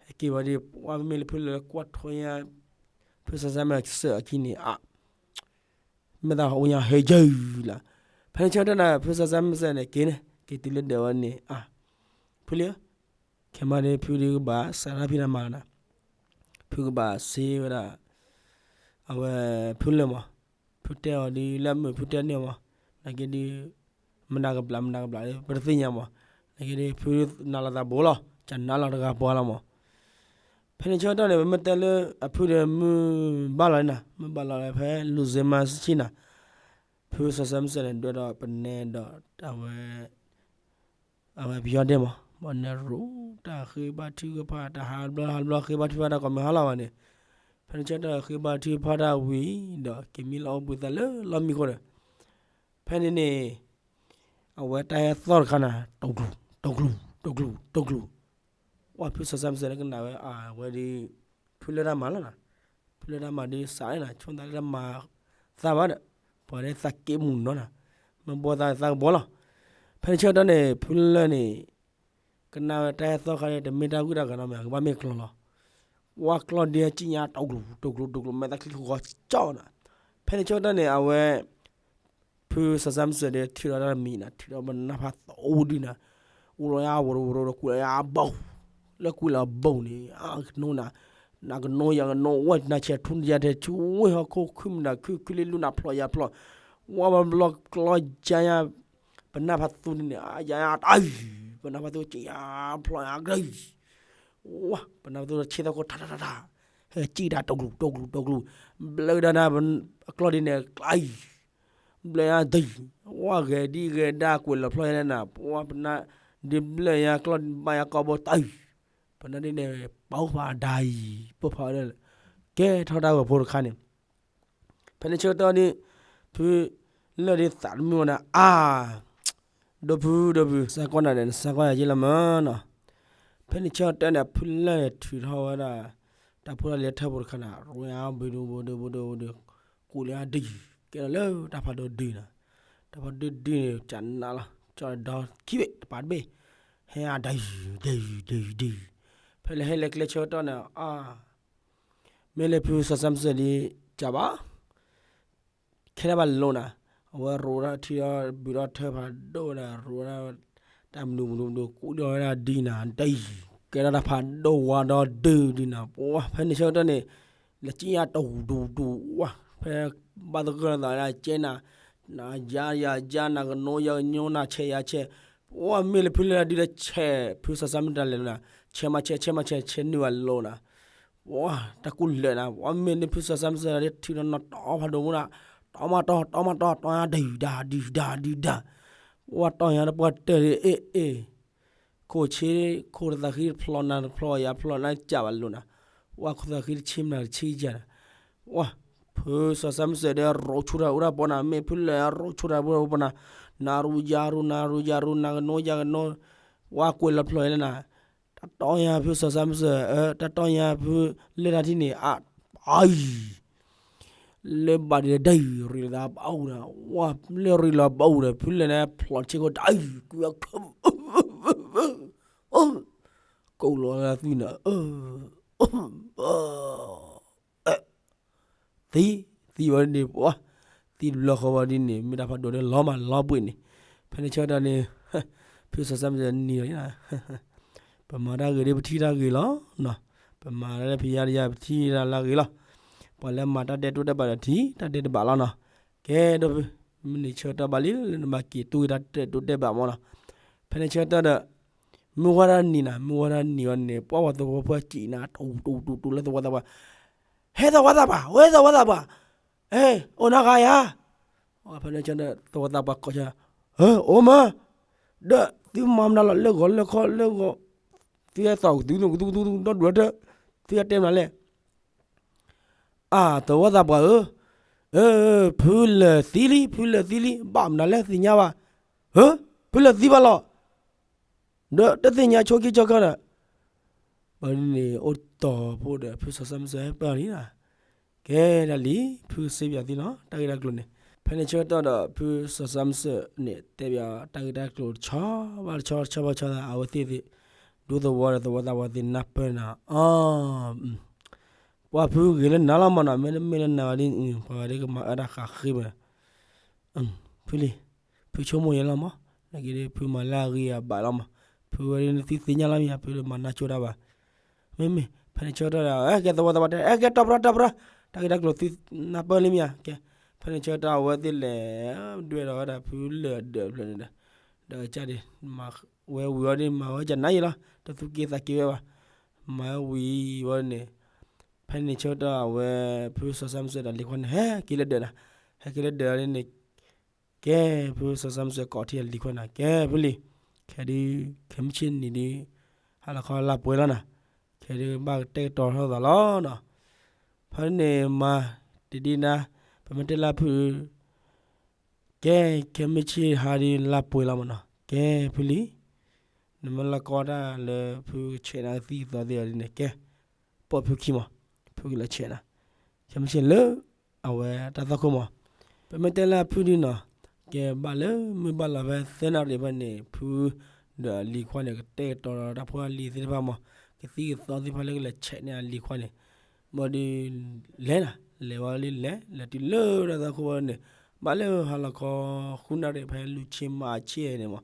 ဟဲက့ၤဝဲဒီး ပှၤမ့မ့ၢ်လၢဖုလၢၢ်လၢကွၢ်ထွဲညါ ဖုစီၤစၢ်မုၢ်စၢၤအခံန့ၣ် အါ မ့ၢ်သးအိၣ်ညါဟဲယုၢ်လီၤ. ဖဲန့ၣ်ဆၢကတီၢ်န့ၣ် ဖုစီၤစၢ်မုၢ်စၢၤန့ၣ် က့ၤန့ၣ် က့ၤတုၤလၢဒၢးဝဲန့ၣ် အါ ဖုလံဧၢ, ခဲမါဒ် ဖုဒ်ကဘၣ်စးထီၣ်ဖံးတၢ်မၤလီၤနၤ, ဖုကဘၣ်စ့ဝဲဒၣ် အဝဲဖုလၢၢ်မး, ဖုတဲအီၤဒ်လၢအမုာ် ဖုတဲန့ၢ်မး, နာ်က့ဒ် မနၤကဘျး မနၤကဘျး ပတသ့ၣ်ညါမး, နာ်က့ဒ် ဖုနၤလီၤသးဘိလီၤ ကနၣ်လီၤတဂၤပှၤလီၤမး. ဖဲန့ၣ်ဆၢကတီၢ်န့ၣ် ပမ့ၢ်တဲလၢအဖုဒီးမုၢ်ဘၣ်လီၤနၤ, မုၢ်ဘၣ်လီၤလၢဖဲလူၤစ့မါဆ့ၣ်နၤ, ဖုစီၤစၢ်မုၢ်စၢၤန့ၣ် ဒွဲၣ်ဒီးပနဲဒီး အဝဲ အဝဲပယီၤဒဲးမး, ဘၣ်နဲရိတၢ်ဃ့ဘါထုကဖၣ် တၢ်ဟးဘျီဟးဘျီဃ့ဘါထုကဖၣ်တၢ်ကိးမံၤဟါလီၤဘၣ်န့ၣ်, ဖဲန့ၣ်ဆၢကတီၢ်ဃ့ဘါထုကဖၣ်တၢ်ဝံၤဒီး က့ၤမံလီၤအိၣ်ဘှံးသးလၢလီၢ်မံခိၣ်ဒီး ဖဲန့ၣ်န့ၣ် အဝဲတၢ်ဟဲသီၣ်တခါနၤ တိာ်ကျူၤ တိာ်ကျူၤ တိာ်ကျူၤ တိာ်ကျူၤ, ဝဲဖုစီၤစၢ်မုၢ်စၢၤလၢကနၣ်ဝဲ အဝဲဒ် ဖုလၢၢ်တၢ်မၤလီၤနၤ, ဖုလၢၢ်တၢ်မၤဒ်စးန့ၣ်နၤ ဆိသးလၢတၢ်မၤသးဘၣ်ဒီး ပှၤဒ်သးက့မူၤနီၤနၤ, မ့ၢ်ဘှီသးသးကဘှီလီၤ. ဖဲန့ၣ်ဆၢကတီၢ်န့ၣ် ဖုလၢၢ်န့ၣ် ကနၣ်ဝဲတၢ်ဟဲသီၣ်ခါန့ၣ် တမ့ၢ်တၢ်ဂုၢ်တၢ်ဂၤနီတမံၤ ကဘၣ်မ့ၢ်ကျီလီၤ. ဝဲကျီဒ်အစံၣ်ညါ တိာ်ကျူၤ တိာ်ကျူၤ တိာ်ကျူၤ မဲာ်သၣ်ချံကီကၠီနၤ, ဖဲန့ၣ်ဆၢကတီၢ်န့ၣ် အဝဲ ဖုစီၤစၢ်မုၢ်စၢၤဒီး ထုးထီၣ်တၢ်တမံၤနၤ, ထုးထီၣ်ပနၢ်ဖးသီဒုနၤ, အိၣ်လီၤယါဝရူဝရူဒီး ကွံာ်လီၤယါဘိၣ်, လၢကွံာ်လီၤဘိၣ်န့ၣ် အကနိနၤ, နကနိယကနိ ဝဲနဆဲးထူနယၤထဲဆူ ဝဲဟီၣ်ခိၣ်ခုၣ်မနၤခုၣ် ခုၣ်လ့လူနၤ ဖျိယၤဖျိ, ဝဲဘျီကျီယါညါ, ပနၢ်ဖးသူဒ်န့ၣ် ယါတၢ်, ပနၢ်ဖးသူက့ယါဖျိယါကရၢ ဝဲ ပနၢ်ဖးသူဆ့သီခိၣ်ထးထးထးထး, ဟဲစံၣ်တၢ်တိာ်ကျူၤ တိာ်ကျူၤ တိာ်ကျူၤ, ဘျၢဒၣ်နၤ အကျီဒ်န့ၣ် ကျါအံၤ, ဘျၢယါဒံး, ဝဲဂဲၤဒ်ဂဲၤဒါကွံာ်လီၤဖျိယါလၢနၤ, ဝဲပနၢ်ဒ်ဘျၢယါကျီဘၣ်ယါကီဘိတၢ်အံၤ, ပနၢ်ဒ်န့ၣ် ပိၢ်ဖးဒၣ်အံၤ ပိၢ်ဖးဒၣ်လၢ ကဲထီၣ်တၢ်ဂီၤဖိတခါန့ၣ် ဖဲန့ၣ်ဆၢကတီၢ်န့ၣ် ဖုလၢၢ်ဒ်သးတမုာ်ဝဲဒၣ် အါ, ဒီပုၢ် ဒီပုၢ် စၢ်ကွၢ်နၤဒီး နစၢ်ကွၢ်ယၤယ့လီၤမးနီၤ. ဖဲန့ၣ်ဆၢကတီၢ်န့ၣ် ဖုလၢၢ်ထုးထီၣ်ဝဲဒၣ် တၢ်ဖိတၢ်လံၤထၢၣ်ဖိတခါန့ၣ် ရူယါဘုဒုဘုဒုဘုဒုဘုဒု, ကူးလၢအဒုး, ကဲထီၣ်လၢတၢ်ဖးဒိၣ်ဒုးနၤ, တၢ်ဖးဒိၣ်ဒုးန့ၣ် ကနၣ်လီၤ ကၠီဒီခံဘ့ၣ်တပၤတဘ့ၣ်, ဟဲအဒုဒုဒုဒု, ဖဲလဲၣ်ဟဲလဲၤကျဲဆၢကတီၢ်န့ၣ် အါ မ့ၢ်လၢဖုစီၤစၢ်မုၢ်စၢၤဒ် ကၢ်ဘၣ် ခဲဒၣ်ဘၣ်လိၤနၤ, အဝဲရိးထီၣ်ထံထီၣ်ဘုးထီၣ်ထၢဖးဒိၣ်ဝဲဒၣ် ရိးဝဲဒၣ် တၢ်မနုၤမနုၤမနုၤ ကူၣ်ဒီးဝဲဒၣ်ဒ်နၤ ဒ် ကဲထီၣ်တၢ်ဖးဒိၣ်ဝါဒီဒုဒ်နၤ ပှၤဖဲန့ၣ်ဆၢကတီၢ်န့ၣ် လဲၤကံၣ်ညါတူၤတူၤတူၤဝါ ဖဲဘၣ်သဂၢၢ်သးဒၣ်ကဲနၤ နၤယၤယၤယၤ နၤကနိယၤကနိ နၤဆဲးယၤဆဲး, ပှၤမ့ၢ်လၢဖုလၢဒ်လဲၣ်ဆဲး ဖုစီၤစၢ်မုၢ်တၢ်လဲၤနၤ ဆဲးမၤဆဲး ဆဲးမၤဆဲး ဆဲးနုာ်ဘၣ်လိၤနၤ ပှၤတၢ်ကူၣ်လၢာ်နၤ ပှၤမ့ၢ်န့ၣ်ဖုစီၤစၢ်မုၢ်စၢၤဒ် ထံထီၣ်နီၢ်တီဖးဒိၣ်မူဒၣ် တီမးတီ တီမးတီ တီညါဒုၣ်ဒါဒုၣ်ဒါဒုၣ်ဒါ, ပှၤတီညါဒီးပှၤတၢၢ်ဒ်အ့ၣ်အ့ၣ်, ခိၣ်ဆ့ ခိၣ်တသးဃံတဖျိနၤတဖျိယၤဖျိနၤကၢ်ဘၣ်လိၤနၤ, ပှၤခိၣ်သးဃံတဆံမနၤတဆံယၤနၤ, ပှၤ ဖုစီၤစၢ်မုၢ်စၢၤဒီးရိးဆူၣ်တၢ်အိၣ်တၢ်ပီနၤ မ့ၢ်ဖုလဲၤရိးဆူၣ်တၢ်အိၣ်တၢ်ပီနၤ, နၤရူယၤရူ နၤရူယၤရူ နၤကနိယၤကနိ, ပှၤကွဲးလီၤဖျိးလၢနၤ တၢ်တီညါဖုစီၤစၢ်မုၢ်စၢၤ တၢ်တီညါဖုလဲၤတၢ်ထံၣ်န့ၣ် အအံၤ လၢဘၣ်ဒ်လဲၣ်ဒၣ်အံၤ ရံးလီၤသးဘၣ်အူဒီး ဝါလၢရံးလီၤဘၣ်အူဒီး ဖုလဲၤန့ၣ်ဖျိးဆ့ကိးတၢ်အံၤ ကွံာ် ကိးလီၤလၢသွံၣ်န့ၣ် သံ သံဝဲဒ်န့ၣ် ပှၤ သံတဘျီဃီဝဲဒ်န့ၣ် မ့ၢ်တၢ်ဖးဒိၣ်န့ၣ် လီၤမးလီၤပှ့ၤန့ၣ်, ဖဲန့ၣ်ဆၢကတီၢ်န့ၣ် ဖုစီၤစၢ်မုၢ်စၢၤနံၤလီၤ ပမၤတၢ်ဂ့ၤဒီးပထံၣ်တၢ်ဂ့ၤလီၤ, ပမၤတၢ်လၢဖံးယါတယါ ပထံၣ်တၢ်လၢဂ့ၤလီၤ, ပှၤလၢမၤတၢ်ဒဲးတိၢ်ဒဲးဘးဒီးထံၣ်တၢ်ဒဲးတဘးလီၤနီၤ,ကဲဒီး မုၢ်နံၤဆၢကတီၢ်ဘၣ်လံလၢနဘၣ်က့ၤတူၢ်က့ၤတၢ်ဒဲးတိၢ်ဒဲးဘးမးနီၤ, ဖဲန့ၣ်ဆၢကတီၢ်ဒီး မုၢ်ဝါဒၣ်နံၤနီၤ မုၢ်ဝါဒၣ်နံၤဝဲန့ၣ် ပှၤဝဲသဝီဖိစံးနၤ တူတူတူတူလၢသဝီသးပှၢ် ဟဲသဝီသးပှၢ် ဝဲသဝီသးပှၢ်, အိၣ်နီၢ်ဂၤယၤ, ဖဲန့ၣ်ဆၢကတီၢ် သဝီသးပှၢ်ကိးဆၢ, အိၣ်မး, ဒီးသုမၤမနုၤလီၤလၢဂီၤလၢခီလၢဂီၤ, သုဟဲသီၣ်ကသူကသူကသူကသူဒီဒူၣ်ဒီထၢ, သုဟဲတဲမနုၤလဲၣ် အၢ သဝီသးပှၢ်ဧၢ, ဖုလၢာ်သံလံ ဖုလၢာ်သံလံ ဘၣ်မနုၤလဲၣ်သ့ၣ်ညါဘၣ်, ဖုလၢာ်သံဘၣ်လီၤ, ဒီးတသ့ၣ်ညါဆိခံဆိခီဒီး, ဘၣ်ဒ်န့ၣ် အိၣ်တီၢ်ဖိဒီး ဖုစီၤစၢ်မုၢ်စၢၤဟဲပၢၢ်လံနီၤ, ကဲဒၣ်လံ ဖုစံးပၠးသုလီၤ တၢ်ဂ့ၢ်တၢ်ကျိၤန့ၣ်, ဖဲန့ၣ်ဆၢကတီၢ်ဒီး ဖုစီၤစၢ်မုၢ်စၢၤန့ၣ် တဲပၠးတၢ်ဂ့ၢ်တၢ်ကျိၤတဆီဘၣ်တဆီ တဆီဘၣ်ဆီသး အဝဲသ့ၣ်သ့ၣ် ဒူသဝီဒီးသဝီသးပှၢ်သ့ၣ်နၢ်ပၢၢ်နၤ, အၢ ပှၤဖုဂ့ၤလၢနၤလီၤမးနီၤ မ့တမ့ၢ်လၢနၤဝဲဒ် ပှၤဝဲဒ်ကမၤအၢတၢ်ဃးဃ့မး, ဖုလံ, ဖုဆိကမိၣ်ယဲလီၤမး, နက့ဒ်ဖုမၤလၢအဂ့ၤအဘၣ်လီၤမး, ဖုဝဲဒ်နသုသ့ၣ်ညါလီၤမး ဖုမၤနၢ်ကၠိတၢ်ဘၣ်, မ့မ့ၢ် ဖဲန့ၣ်ဆၢကတီၢ်ဒီး ကဲသဝီသးပှၢ်တဲ ကဲတီပရၢတီပရၢ, တၢ်ဂ့ၢ်တၢ်ကျိၤသုနၢ်ပၢၢ်လံမ့ၢ်ဧါ, ကဲ ဖဲန့ၣ်ဆၢကတီၢ်အဝဲသ့ၣ်လဲၤ ဒွဲၣ်ဒီးဝဲဒၣ်ဖုလၢာ်ဒၢးဖျၢၣ်န့ၣ်ဒီး, ဒီးကၢ်ဒ် ဝဲဝံၤဝဲဒ်မၤဝဲကနါယံၤလီၤ တသူၣ်က့သးက့ဝဲဘၣ်, မၤဝဲဝံၤဝဲန့ၣ်, ဖဲန့ၣ်ဆၢကတီၢ်အဝဲ ဖုစီၤစၢ်မုၢ်စၢၤဒီး လံၤခွါန့ၣ် ဟဲက့ၤလၢဒၢးနၤ, ဟဲက့ၤလၢဒၢးန့ၣ်, ကဲ ဖုစီၤစၢ်မုၢ်စၢၤကိးထံၣ်လံၤခွါနၤ ကဲဖုလံ, ခဲဒုး ခဲမုၢ်ဆ့ၣ်နံၤဒုး ဟါလီၤခီလါပှဲၤလီၤနၤ, ခဲဒုးဘၣ်ကတဲာ်ကတီၤထီၣ်သးလီၤနီၤ, ဖဲန့ၣ်မၤ တဒ်နၤ, ပမ့ၢ်တဲလၢဖု ကဲ ခဲမုၢ်ဆ့ၣ်ဟါဒ်လါပှဲၤလီၤမးနီၤ ကဲဖုလံ, နမ့ၢ်လီၤကီတၢ်လၢဖုကဆဲးနၤကသံၣ်ကသီသ့ၣ်အီၤဒ်န့ၣ် ကဲ ပိာ်ဖုခံမး, ဖုကလဲၤဆဲးနၤ, ခဲမုၢ်ဆ့ၣ်လၢ အဝဲတၢ်သွၣ်ခိၣ်မး, ပမ့ၢ်တဲလၢဖုဒ်နီၤ, ကဲဘၣ်လၢမုၢ်ဘၣ်လီၤဖဲသၢနၣ်ရံၣ်ဖဲန့ၣ် ဖု ဒီးလံၤခွါန့ၣ် ကတဲာ်ကတီၤဒီးတၢ်ဖိတၢ်လံၤသ့ၣ်တဖၣ်မး, ကသံၣ်ကသီသ့ၣ်တဖၣ်လၢကလဲၤဆဲးန့ၢ်အလံၤခွါန့ၣ်, ဘၣ်ဒီး လဲၤနၤ, လဲၤဝဲလံလဲၤ လဲၤတုၤလၢတၢ်သွၣ်ခိၣ်ဝဲန့ၣ်, ဘၣ်လၢဟါလီၤခီဃုနၣ်ရံၣ်ဖဲလူၤဆ့မးဆ့န့ၣ်မး,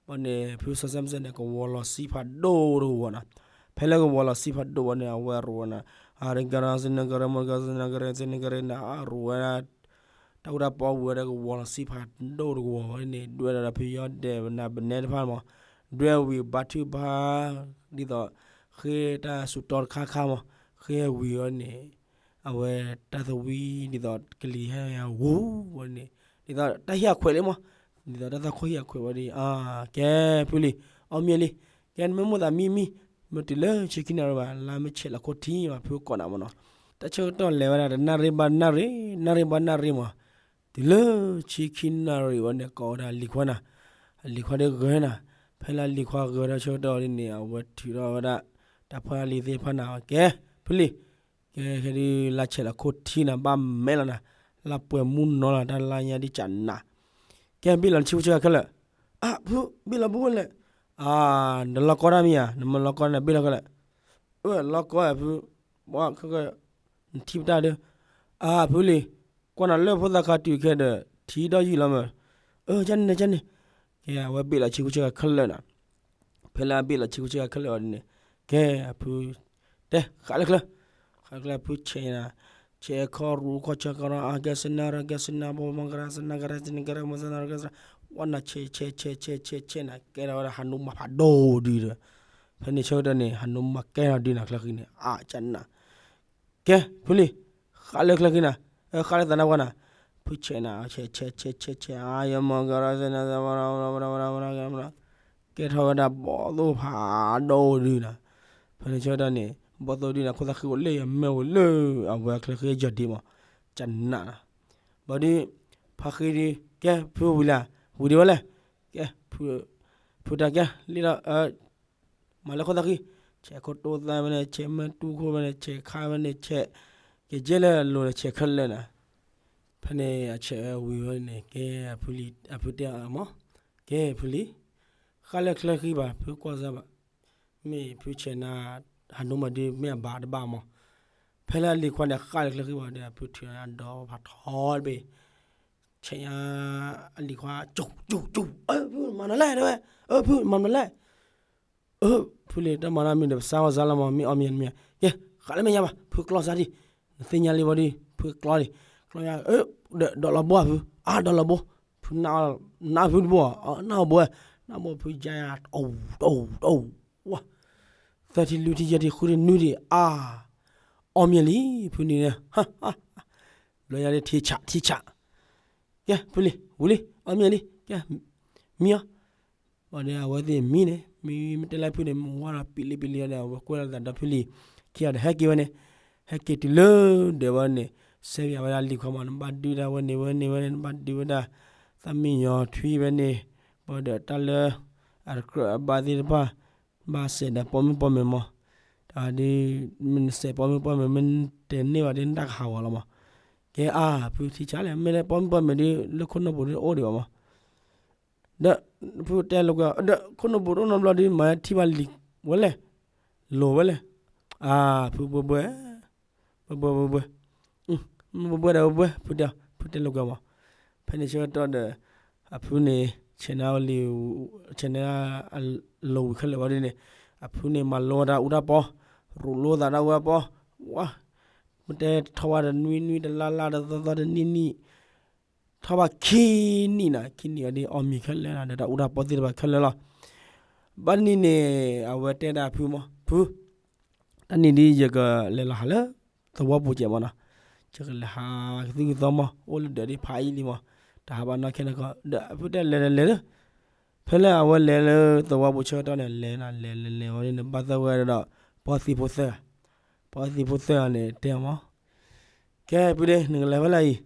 ဘၣ်န့ၣ် ဖုစီၤစၢ်မုၢ်စၢၤန့ၣ် ကဝီၤလီၤစံဖးဒိၣ်တကဝီၤနီၤ, ဖဲလၢကဝီၤလီၤစံဖးဒိၣ်ဝဲန့ၣ် အဝဲအရူၤဝဲနၤ, အရကရၢ စနကရၢ မကရၢ စနကရၢ စနကရၢ နၤအရူၤဝဲဒၣ် တၢ်အိၣ်တၢ်ပီဝံၤဝဲဒီးကဝီၤလီၤစံဖးဒိၣ်တကဝီၤဝဲန့ၣ် ဒွဲၣ်ဒီးဖုယီၢ်ဒဲးနၤဘနဲတဖၣ်မး, ဒွဲၣ်ဝံၤဘါထုကဖၣ် ဒ်သိး ဃ့တၢ်စူးတီတခါခါမး, ဃ့ဝံၤဝဲန့ၣ် အဝဲတၢ်သဝံဒ်သိးကလံၤဟဲဂူၤဝဲန့ၣ်, ဒ်သိးတၢ်ဟ့ၣ်အခွဲးလံမး, ဒ်သိးတၢ်သွၣ်ခိၣ်ဟ့ၣ်အခွဲးဝဲဒ်အံၤ, ကဲဖုလံ, အီၣ်မ့ၢ်လံ, ကဲနမ့ၢ်မိၣ်သးမံမံ, မ့ၢ်တုၤလၢဆံခံနၣ်ရံၣ်ဘၣ် လါမ့ၢ်ဆဲးလီၤခိၣ်ထံဘၣ် ဖုကိးနၤမးနီၤ, တၢ်ဆၢကတီၢ်လဲၤဝဲဒၣ်တနၣ်ရံၣ်ဘၣ်နၣ်ရံၣ်, နၣ်ရံၣ်ဘၣ်နၣ်ရံၣ်မး, တုၤလၢဆံခံနၣ်ရံၣ်ဝဲန့ၣ် ကိးဝဲဒၣ်လံၤခွါနၤ, အလံၤခွါဒ်ဂဲၤနၤ, ဖဲလၢလံၤခွါဂဲၤထီၣ်ဆၢကတီၢ်ဒ်န့ၣ် အဝဲထုးထီၣ်ဝဲဒၣ် တၢ်ဖိတၢ်လံၤသ့ၣ်တဖၣ်နၤ, ကဲဖုလံ, ကဲခဲဒုးလါဆဲးလီၤခိၣ်ထံနၤ ဘၣ်မဲလီၤနၤ, လါပှဲၤမူနီၤလီၤ တၢ်လါညါဒ်ကနၤ, ကဲဘ့ၣ်လီၤနဆံဖိဆံဂၤခဲလၢာ်, အဖု ဘ့ၣ်လီၤဘိလဲၣ်, အၢ နလီၤကီတၢ်မ့ၢ်ဧါ, နမ့ၢ်လီၤကီန့ၣ် ဘ့ၣ်လီၤကီလဲၣ်, အၢ လီၤကီဖု, နထံၣ်ပတၢ်ဒီး, အၢ ဖုလံၤ, ကွၢ်နၤလၢဖိသၣ်ခါတုၤခဲဒီး ထံဒီးယုၢ်လီၤမး, အၢ ကန့ၣ်န့ၣ်ကန့ၣ်, ကဲ အဝဲဘ့ၣ်လီၤဆ့ကူဆ့ကၤခဲလၢာ်နီၤ, ဖဲလၢအဘ့ၣ်လီၤဆ့ကူဆ့ကၤခဲလၢာ်အီၤဒ်န့ၣ်, ကဲအဖု တဲ ဃးလၢချၢ, ဃးလၢချၢဖုဆဲးနၤ, ဆဲးခီရူၢ်ခီဆၢကီရၢ အကဲစနၢရကဲစနၢ ဘီမကရၢ စနၢကရၢ စနကရၢ မစနၢရကဲစနၢ, ဝဲနၤဆဲးဆဲးဆဲးဆဲးဆဲးဆဲးနၤ ကဲထီၣ်ဝဲဒၣ်ဟးနိမၤဖးဒိၣ်ဒုဒီး, ဖဲန့ၣ်ဆၢကတီၢ်န့ၣ် ဟးနိမၤကဲထီၣ်ဒုနၤချၢဃံန့ၣ် အကနၣ်, ကဲ ဖုလံၤ, ဃးလၢချၢဃံနၤ, ဃးလၢသးနါပှၢ်နၤ, ဖုဆဲးနၤ ဆဲးဆဲးဆဲးဆဲးဆဲး အယမကရၢ စနၢ ကဲထီၣ်ဝဲဒၣ်ဘီသိၣ်ဖးဒိၣ်ဒုနီၤ, ဖဲန့ၣ်ဆၢကတီၢ်န့ၣ် ဘီသိၣ်ဒုန့ၣ် ခိၣ်သၣ်ဃံအိၣ်လၢယမဲာ်အိၣ်လၢ အဝဲချၢဃံယီၤဒံးမး, ကနၣ်နီၤ, ဘၣ်ဒီး ဖါဃံဒီး ကဲဖုဝံၤလံ, ဝံၤဒံးဝဲလဲၣ်, ကဲ ဖုတၢ်ကဲလံဒီး မၤလၢခိၣ်သၣ်ဃံ, ဆဲးခိၣ်တိသၣ်ဝဲန့ၣ် ဆဲးမဲာ်တူၢ်ခိၣ်ဝဲန့ၣ် ဆဲးခါဝဲန့ၣ် ဆဲး, ကကဲလၢအလိၤဒီးဆဲးခဲလၢာ်နၤ, ဖဲန့ၣ်အဆဲးဝံၤဝဲန့ၣ် ကဲ အဖုတဲအီၤမး, ကဲဖုလံၤ, ဃးလၢချၢဃံဘၣ် ဖုကွၢ်စၢ်ဘၣ်, မ့ၢ်ဖုဆဲးနၤ ဟးနိမၤဒုမ့ၢ်အဘၣ်တဘၣ်မး, ဖဲလၢအလံၤခွါန့ၣ် ဃးလၢချၢဃံဘၣ်ဒီး အဖုထုးဒီးဖးထီတဘ့ၣ် ဆဲးညါအလံၤခွါ ကၠူၣ် ကၠူၣ် ကၠူၣ်, အၢ ဖုမၤမနုၤလဲၣ် တဲဝဲ, အၢ ဖုမၤမနုၤလဲၣ်, အၢ ဖုလံၤ တၢ်မၤတၢ်မံၤဒီး ပစၢ်ဂီၢ်စၢ်လီၤမး မ့ၢ်အီၣ်မံၤမံၤ, ကဲ ဃးလၢမဲာ်ညါဘၣ် ဖုကျီစၢ်ဒံး, နသ့ၣ်ညါလံဝဲဒံး ဖုကျီဒံး, ကျီညါ ဒီးလီၤဘိဧါဖု, အါ ဒီးလီၤဘိ, ဖုနၢ်ဖုတဘိ, နၢ်ဖုတဘိ, နၢ်ဘိဝဲ, နၢ်ဘိဖုယါယါ တအိၣ် တအိၣ် တအိၣ်, ဝါ သၢထံၣ်လွံၢ်ထံၣ်ယဲၢ်ထံၣ်ဃုထံၣ်နွံထံၣ် အါ, အီၣ်မံၤလံ ဖုန့ၣ်, ဘျီယါဒ်ထံဆး ထံဆး, ကဲ ဖုလံၤ ဝံၤလံ အီၣ်မံၤလံ ကဲ, မံအီၤ, ဘၣ်ဒီးအဝဲသ့ၣ်မံန့ၣ် မံမ့ၢ်တဲလၢဖုန့ၣ် မဝါဒီးပံလံပံလံဒီး အဝဲကွဲလီၤသးဒီးဖုလံၤ ခံဂၤဒီးဟဲက့ၤဝဲန့ၣ်, ဟဲက့ၤတုၤလၢဒီးဝဲန့ၣ်, စဲးဘၣ်ဝဲဒၣ်လံၤခွါမး နဘၣ်ဒုးဒၣ်ဝဲန့ၣ်ဝဲန့ၣ်ဝဲန့ၣ် နဘၣ်ဒုးဝဲဒၣ်, သးမံယီၤထွံဝဲန့ၣ်, ဘၣ်ဒီးတၢ်လၢ အတကြၢးအဘၣ်သ့ၣ်တဖၣ်, ဘၣ်စဲးဒီးပိာ်မုၣ်ပိာ်မုၣ်မး, တၢ်ဒ် မ့ၢ်နစဲးပိာ်မုၣ်ပိာ်မုၣ် မ့ၢ်တဲန့ၢ်ဘၣ်ဒ်နတၢ်ကဟးဂီၤလီၤမး, ကဲအါ ဖုထံဆးလဲၣ် မ့ၢ်လၢပိာ်မုၣ်ပိာ်မုၣ်ဒ်လၢခိၣ်နူာ်ပူၤဒ်တအိၣ်ဒံးဘၣ်မး, ဒီးဖုတဲလိာ်ကွဲ, ဒီးခိၣ်နူာ်ပူၤတအိၣ်နီတဘျီဒီး မၤထံၣ်ဘၣ်လံၤဝဲလဲၣ်, လိၤဝဲလဲၣ်, အါ ဖုဘှဲဘှဲ, ဘှဲဘှဲဘှဲဘှဲ, ဘှဲဘှဲဒီးဘှဲဘှဲ, ဖုတဲ, ဖုတဲလိာ်ကွဲမး, ဖဲန့ၣ်ဆၢကတီၢ်ဒီး အဖုန့ၣ် ဆဲးန့ၢ်လံၤ, ဆဲးန့ၢ်အလိၤဝံၤခဲလၢာ်ဝဲဒ်န့ၣ်, အဖုန့ၣ် မၤလိတၢ်အူတၢ်ပီ, ရူးလိသးတၢ်အူတၢ်ပီ, ဝါ, မ့ၢ်တဲထီၣ်ဝဲတနွံနွံ တလါလါ တသီသီ တနံၣ်နံၣ် ထီၣ်ဘၣ်ခံနံၣ်နီၤ, ခံနံၣ်အီၤဒ်အီၣ်မံၤခဲလၢာ်နီၤ ဒီးတၢ်အူတၢ်ပီသ့ၣ်တဖၣ်ခဲလၢာ်လီၤ. ဘၣ်တနံၤန့ၣ် အဝဲတဲဒၣ်ဖုမး, ဖု, တၢ်နံၤဒ်ယကလဲၤလီၤဟးလၢသဝီပူၤကဲးမးနီၤ, ယကလဲၤဟးကသုၣ်ကသီမး အိၣ်လၢဒၢးဒ်ဖးအံၤလံမး, တဟးဘၣ်နီၢ်ခဲနီၢ်ခီ, ဒီးဖုတဲလဲၤလဲၤလဲၤလၢ ဖဲလၢအဝဲလဲၤလၢသဝီပူၤဆၢကတီၢ်န့ၣ် လဲၤနၤ လဲၤလဲၤလဲၤဝဲန့ၣ် ဘၣ်သဂၢၢ်ဒီး ပှၤသံၣ်ဖိသၢဂၤ, ပှၤသံၣ်ဖိသၢဂၤန့ၣ် တဲမး, ကဲ ဖုဒ့ နကလဲၤဖဲလဲၣ်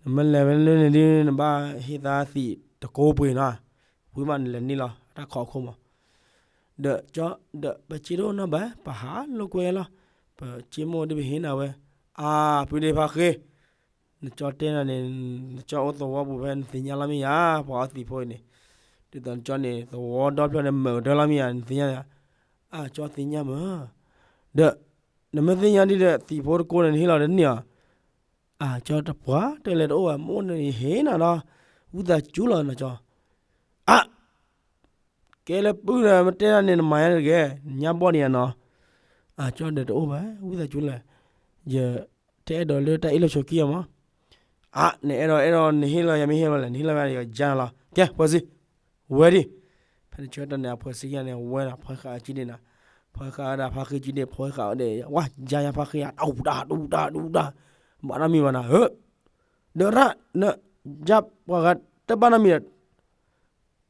အံၤ, နမ့ၢ်လဲၤဖဲလၢန့ၣ်ဒ် နဘၣ်ဟ့ၣ်သးသံၣ်တကိးပှ့ၤနီၤ, ဝံၤမးနလဲၤန့ၢ်လီၤ တၢ်ခီအခိၣ်မး, ဒီးကၠီ, ဒီးပစ့တအိၣ်နီတဘၣ် ပဟးလိာ်ကွဲလီၤ, ပစ့မိၢ်ဒ်ပဟ့ၣ်နၤဝဲ, အါ ဖုဒ့ဖါဃ့ နကၠီတဲနၤန့ၣ်, နကၠီအိၣ်သဝီပူၤဖဲနသ့ၣ်ညါလီၤမ့ၢ်ဧါ, ပှၤအီသံၣ်ဖိအံၤန့ၣ်, ဒ်သိးနကၠီန့ၣ် သဝီဒီဖျၢၣ်န့ၣ် မၢကတၢၢ်လီၤမ့ၢ်ဧါ, နသ့ၣ်ညါဧါ, အၢ ကၠီသ့ၣ်ညါမး, ဒီး နမ့ၢ်သ့ၣ်ညါဒ်ဒီး သံၣ်ဖိတကိးန့ၣ် နဟ့ၣ်လီၤတန့ၢ်ဧါ, အၢ ကၠီတပှၢ်တလဲၤတအိၣ်ဘၣ် မ့ၢ်အိၣ်န့ၣ်ယဟ့ၣ်နၤဒီး, ဝံသးစူၤလီၤနကၠီ, အၢ ကဲလၢပုၢ်ဒီး မ့ၢ်တဲဒၣ်န့ၣ် နမၤညါတဂ့ၤ, နညါဘီၣ်န့ၣ်ယါနီၤ, အၢ ကၠီဒီးတအိၣ်ဘၣ် ဝံသးစူၤလဲၣ်, ယတအဲၣ်ဒိးလၢတၢ်အ့ၣ်လိာ်ဆိးက့အီၤမး, အၢ နအဲၣ်ဒိးအဲၣ်ဒိး နဟ့ၣ်လီၤယၤ မ့ၢ်ဟ့ၣ်လီၤလဲၣ် နဟ့ၣ်လီၤယၤ ယကယါနၤလီၤ, ကဲ ဖှဲးစံ ဝဲဒံး, ဖဲန့ၣ်ဆၢကတီၢ်န့ၣ် အဖှဲးစံယါန့ၣ် ဝဲဒၣ် ဖှဲးဃာ်အကံဒ့ၣ်နၤ, ဖှဲးဃာ်ဝဲဒၣ်ဖါဃံကံဒ့ၣ် ဖှဲးဃာ်ဝဲဒၣ် ဝါ ယါယါဖါဃံယါ တၢ်အူတၢ် တၢ်အူတၢ် တၢ်အူတၢ်, ဘၣ်နီတမံၤဘၣ်နၤဧၢ, ဒီးရၣ် န ယါပှၤဂၤတဘၣ်နီတမံၤဒီး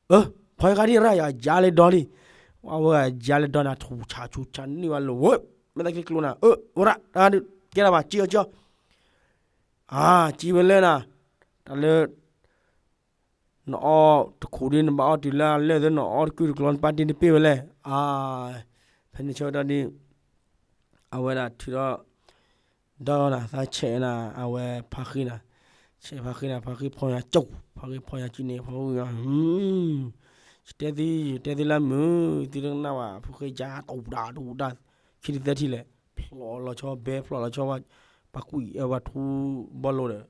အၢ ဖှဲးဃာ်ဒံးရၣ်ယၤ ယါလဲၤဒီလံ, ဝဲယါလဲၤဒီန့ၣ် ဆူၣ်ဆါဆူၣ်ဆါန့ၢ်ဝဲလိၤဝဲ, မ့ၢ်သးချ့ကျိနၤ အၢ ဝဲရၣ် တၢ်ဒုး ကဲထီၣ်ဘၣ် ကံအီၤကံအီၤ, အၢ ကံဝဲလဲၣ်နၤ, တၢ်လၢ နအီၣ်တခူးဒ်နဘၣ်အီၣ်တုၤလၢအလၢာ်သ့ နအီၣ်တကုၢ်တကျီ နပၢ်တ့နပ့ၢ်ဝဲလဲၣ်, အၢ ဖဲန့ၣ်ဆၢကတီၢ်ဒ် အဝဲဒၣ်ထုးထီၣ် ဒီနၤ သးဆဲးနၤ အဝဲဖါဃံနၤ, ဆဲးဖါဃ့န့ၣ် ဖါဃ့ဖီၣ်ညါကၠိ, ဖါဃ့ဖီၣ်ညါကၠိန့ၣ် ဖီၣ်ညါ, ယတဲသု ယတဲသုလၢမုာ် သုတကနၣ်ဘၣ် ဖုဃ့ယါတဒူဒူဒၣ်, ခံထံၣ်သၢထံၣ်လဲၣ် ဖျိးလီၤဆီဘဲ ဖျိးလီၤဆီ ပှၤကွံာ်အဝဲထူဘီလိၤဒီး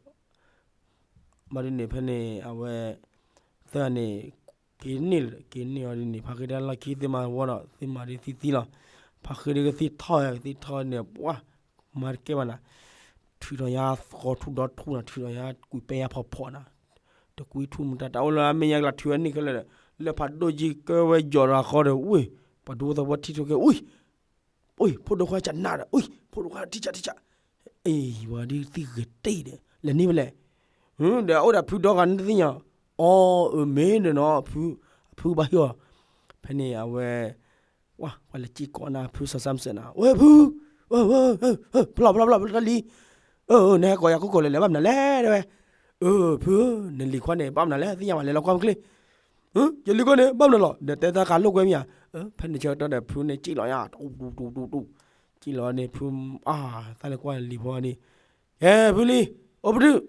ဘၣ်ဒ်န့ၣ် ဖဲန့ၣ် အဝဲ သၢဂၤန့ၣ် က့ၤန့ၢ်လၢ က့ၤန့ၢ်အီၤဒ်န့ၣ် ဖါဃ့ဒၣ်လီၢ်ခံသ့မၤဝီဒီး သ့မၤဒ်သံသံလီၤ. ဖါဃ့ဒ်ကသံၣ်ထီၣ် ကသံၣ်ထီၣ်န့ၣ် ပှၤ မၤတကဲဘၣ်နၤ, ထုးထီၣ်ညါဃီထူဒီထူနၤ ထုးထီၣ်ညါကွံာ်ပဲညါဖီဖီနၤ, တကွံထူမတၤ တၢ်အိၣ်လၢအမဲာ်ညါကလၤထုးဝဲန့ၣ်ခဲလၢာ်ဒီး လၢဖးဒိၣ်ကံကၢဝဲယီၤဒီးအဃီဒီး ဝ့ၢ် ပှၤဒူသဝီထံၣ်ထီၣ်က့ၤ ဝ့ၢ် အိၣ် ဖိဒိခွါကနၣ်ဒီး အိၣ် ဖိဒိခွါထံၣ်ကၢ်ထံၣ်ကၢ်, အ့ၣ် ဝဲဒ်သံဂ့ၤတ့ၢ်ဒီး လဲၤန့ၢ်ဖဲလဲၣ်, ဒီးအိၣ်ဒီးဖုဒီဂၤန့ၣ်တသ့ၣ်ညါ, အီ အၢ မ့ၢ်ဒီးနီၤ ဖုဘၣ်ဟ့ၣ်အီၤ, ဖဲန့ၣ်အဝဲ ပှၤလဲၤစံၣ်ကိးနၤ ဖုစီၤစၢ်မစၢ်နၤ ဝဲဖု, ဖျီၣ်ဖျီၣ်ဖျီၣ်ဖျီၣ်တၢ်လံ, နဟဲကိးယၤခိၣ်ကိးလဲၤလဲၤဘၣ်မနုၤလဲၣ် တဲဝဲ, ဖု, နလံၤခွါန့ၣ် ဘၣ်မနုၤလဲၣ် သ့ၣ်ညါဘၣ်လဲၤလီၤကွၢ်မ့ၢ်ချ့ ယလံၤခွါန့ၣ် ဘၣ်မနုၤလီၤ ဒီးတဲတၢ်ဃးလိာ်ကွဲမ့ၢ်ဧါ, ဖဲန့ၣ်ဆၢကတီၢ်ဒီးဖုန့ၣ်စံၣ်လီၤညါ တူတူတူတူတူ, စံၣ်လီၤန့ၣ်ဖု, အါ, သးလဲၤကွၢ်လံၤဖိန့ၣ်, ကဲဖုလံၤ, အိၣ်ပတုာ်,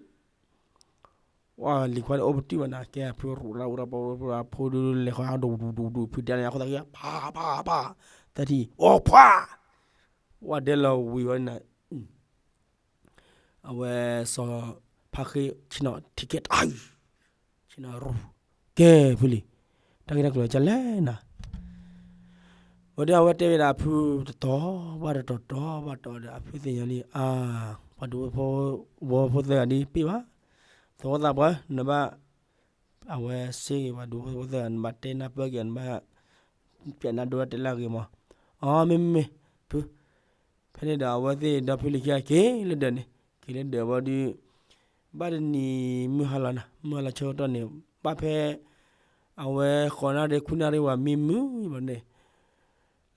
ဝဲလံၤခွါန့ၣ်အိၣ်ပတုာ်ဘၣ်နၤ ကဲဖုရူးရၣ်အူရၣ်ပီပီ ဖိဒုလဲၤဃီတူတူတူတူ ဖုတဲန့ၣ်အဃိသတးက့ၤ ဖးဖးဖး, သၢထံၣ် အိၣ်ဖှါ, ဝဲဒဲလီၤဝံၤဝဲန့ၣ် အဝဲစီၤ ဖါဃ့ဆ့ၣ်နီၤထံကဲတၢ်အုၣ်, ဆ့ၣ်နီၤရူၢ်, ကဲဖုလံၤ, တၢ်ဂ့ၢ်တၢ်ကျိၤကလဲၣ်နၤ, ဝဲဒၣ်အဝဲတဲဝဲဒၣ်ဖုတတီၤ ဘၣ်တတီၤတီၤဘၣ်တီၤဒီး အဖုသ့ၣ်ညါလံ အါ, ပှၤဒူဖိဝီဖိသၢဂၤဒ်ပ့ၢ်ဘၣ်, သဝီသးပှၢ် နဘၣ် အဝဲစ့ၢ်ကီးပှၤဒူဖိသၢဂၤ နဘၣ်တဲနၢ်ပၢၢ်က့ၤ နဘၣ် ပျဲးနၢ်ဒိတဲလၢအဂ့ၤမး, အီ မ့မ့ၢ်မ့ၢ် ဖု ဖဲန့ၣ်ဒီးအဝဲသ့ၣ်ဒီဖုလံၤခံဂၤက့ၤလၢဒၢးန့ၣ် က့ၤလၢဒၢးဝံၤဒီး ဘၣ်တနံၤမုၢ်ဟါလီၤနၤ မုၢ်ဟါလီၤဆၢကတီၢ်န့ၣ် ဘၣ်ဖဲ အဝဲဃိးနၣ်ရံၣ်ခွံနၣ်ရံၣ်ဝဲမံမုာ်ဘၣ်န့ၣ်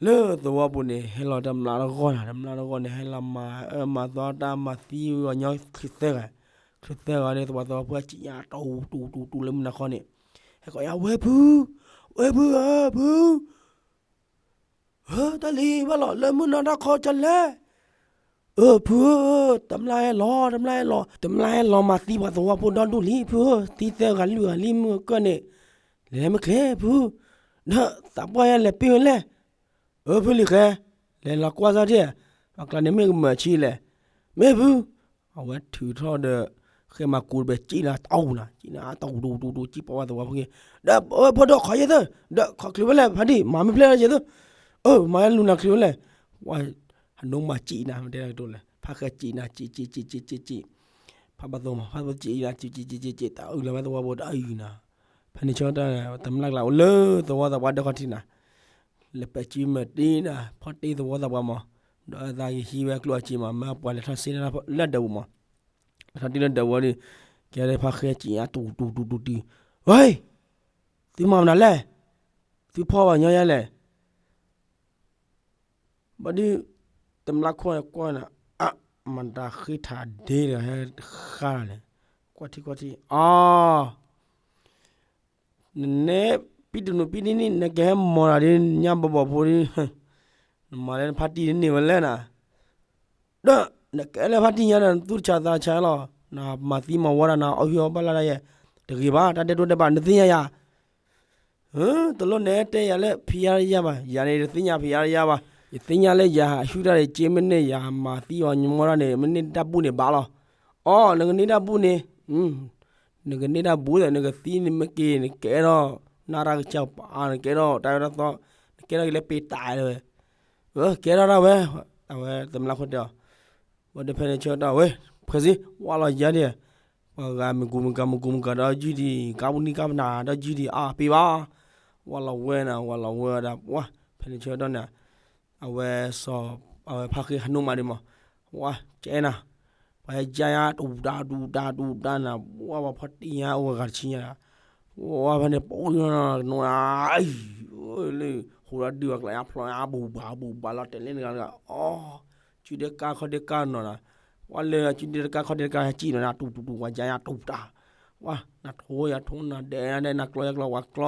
လၢသဝီပူၤန့ၣ် ဟဲလီၤတမျးတဂီၢ်နၤ တမျးတဂီၢ်န့ၣ် ဟဲလီၤမၤအၢမၤသီတၢ်မၤသံဝဲညီချုးသၢဂၤ, ချုးသၢဂၤန့ၣ် သဝီသဝီဖိစံးညါတူတူတူတူလၢမုၢ်နၤခီန့ၣ်, ဟဲကိးညါ ဝဲဖု, ဝဲဖုဧၢ ဖု ဧၢ တၢ်လံၤဘၣ်လီၤ လၢမုၢ်နၤတၢ်ခီကလဲၣ်, အၢ ဖုဧၢ, တမျးဟဲလီၤ တမျးဟဲလီၤ တမျးဟဲလီၤမၤသံပှၤသဝီဖိဒီဒူၣ်လံ ဖုဧၢ, သံသၢဂၤလွံၢ်ဂၤလံမုၢ်ကၢၢ်န့ၣ်, လဲၤလဲၤမ့ၢ်ချ့ ဖု, ဒီးသးပှၢ်ယဲလဲၤပ့ၢ်ဝဲလဲၣ်, အၢ ဖုလံၤဃဲ, လဲၤလီၤကွၢ်စၢ်ဒၣ်, ပှၤကျါန့ၣ်မ့ၢ်ကမၢၢ်ဆံလဲၣ်, မ့ၢ်ဖု အဝဲထုးထီၣ်ဒီး ဃဲမၤကူးတဘဲစံၣ်လီၤတအူၣ်နၤ စံၣ်နၤတအူၣ်တူၣ်တူၣ်တူၣ် စံၣ်ပီဝဲသဝီဖိက့ၤ, ဒီးဖိဒိၣ်ခိးယဲၢ်သၢ, ဒီးခိးချုးဝဲလဲၣ် ဖါတံၢ် မၤမ့ၢ်ဖျဲၣ်လၢယဲၢ်သၢ, အၢ မၤဝဲလူၤနၤချုးဝဲလဲၣ်, ဝဲ ဟးနိမၤစံၣ်နၤ မ့ၢ်တဲတၢ်ကတိၤလဲၣ် ဖါဃဲစံၣ်နၤ စံၣ်စံၣ်စံၣ်စံၣ်စံၣ်စံၣ်, ဖါဘၣ်သိမး ဖါဘၣ်သိစံၣ်နၤ စံၣ်စံၣ်စံၣ်စံၣ်စံၣ် တအုၣ်လီၤဝဲသဝီဖိတအုၣ်နၤ, ဖဲန့ၣ်ဆၢကတီၢ် တမျးကျါအိၣ်လၢသဝီသးပှၢ်ဒီခီၣ်ထံးနၤ လဲၤပဲာ်စုမဲာ်တ့ၢ်နၤ ဖီၣ်တ့ၢ်သဝီသးပှၢ်မး, ဒီးအသးကဟံးဝဲကျိၣ်အစ့မး မ့ၢ်ပှၤလဲၤထီၣ်စ့လၢဒၢးပူၤမး, လဲၤထီၣ်တ့ၢ်လၢဒၢးပူၤဒီး ကဲလၢဖါဃဲစံၣ်အတူၢ်တူၢ်တူၢ်တူၢ်တုၤ, ဝဲ, သုမၤမနုၤလဲၣ်, သုဖီၣ်ဘၣ်ညီယဲလဲၣ် ဘၣ်ဒီး တမျးခိၣ်ကွၢ်နၤ, အါ, မတၤဃ့ထးဒ့ဒီးဟဲဃါလီၤန့ၣ်, ကွၢ်ထံကွၢ်ထံ, အါ, နနဲပံတနူၤပံနံၤနံၤ နကဟဲမီၢ်နၤဒ်ညါဘီဘီဖိဒ်, နမၤလၢနဖါတံၢ်တန့ၢ်ဝဲလဲၣ်နၤ, ဒီးနကဲလၢဖါတံၢ်ညါဒီး နသူၣ်တဆးသးဆးလီၤ, နမၤသံမၤဝီဒီးနအီၣ်ဟုၣ်အီၣ်ဘၣ်လၢဒၣ်ယဲ, တဂ့ၤဘၣ် တၢ်ဒဲးတိၢ်ဒဲးဘး နသ့ၣ်ညါယၤ တလိၣ်နဲတဲယၤလၢဖံးယါတယါဘၣ်, ယၤန့ၣ် တသ့ၣ်ညါဖံးယါတယါဘၣ်, ယသ့ၣ်ညါလၢယၤဟးဟုၣ်တၢ်န့ၣ် က့မ့ၢ်န့ၢ် ယၤမၤသံအီၤညီမီၢ်တၢ်န့ၣ် မ့ၢ်န့ၢ်တၢ်ဘူၣ်န့ၣ်ဘၣ်လီၤ, အီ နကန့ၢ်တၢ်ဘူၣ်န့ၣ်, နကန့ၢ်တၢ်ဘူၣ်ဒီး နကသံန့ၣ်မ့ၢ်က့ၤ နကဲထီၣ် နၢ်ရၢ်ကစၢ်ပၤ နကဲထီၣ်တၢ်ဝဲတၢ်သီ, နကဲထီၣ်က့ၤလၢပ့ၤတၢ်ဝဲ, ကဲထီၣ်ဒၣ်ဝဲ, အဝဲတမျးခိၣ်တဲအီၤ ဝဲဒီးဖဲန့ၣ်ဆၢကတီၢ်ဝဲ, ဖဲစ့ ဝါလီၤယၤဒံး, ပှၤဂၤမ့ၢ်ကူမ့ၢ်ကၤ မ့ၢ်ကူမ့ၢ်ကၤဒီးယုၢ်ဒံး ကါပူၤနံၣ်ကါပနၤဒီးယုၢ်ဒံး အါ ပ့ၤဘၣ်, ဝါလီၤဝဲနၤ ဝါလီၤဝဲဒၣ် ဝါ ဖဲန့ၣ်ဆၢကတီၢ်န့ၣ်, အဝဲစီၤ အဝဲဖါဃ့ဟးနိမးဒံးမး, ဝါ ကဲနၤ, ပှၤဟဲကါယါ တူၢ်တၢ်တူၢ်တၢ်တူၢ်တၢ်နၤ, ဝါ ပှၤဖီၣ်တ့ၢ်ညါအိၣ်ဂၤတဆံညါဒၣ်, ဝါ ဖဲန့ၣ် ပအိၣ်နီၤနၤ လၢ ဟူးဒီးဒုးဝဲကျါညါဖျိညါ ဘူၣ်ဘၣ်ဘူၣ်ဘၣ်လီၤတဲာ်လၢနဂၤတဂၤ, အီ စုဒ့ကါခီၣ်ဒ့ကါနီၤနၤ, ဝါလၢစုဒ့တကါခီၣ်ဒ့တကါဟဲစံၣ်နီၤနၤ တူၢ်တူၢ်တူၢ် ဝါကါယါတူၢ်တၢ်, ဝါ နထိယၤထိနၤဒဲးနၤဒဲး နကျီယၤကျီ ဝါကျီ,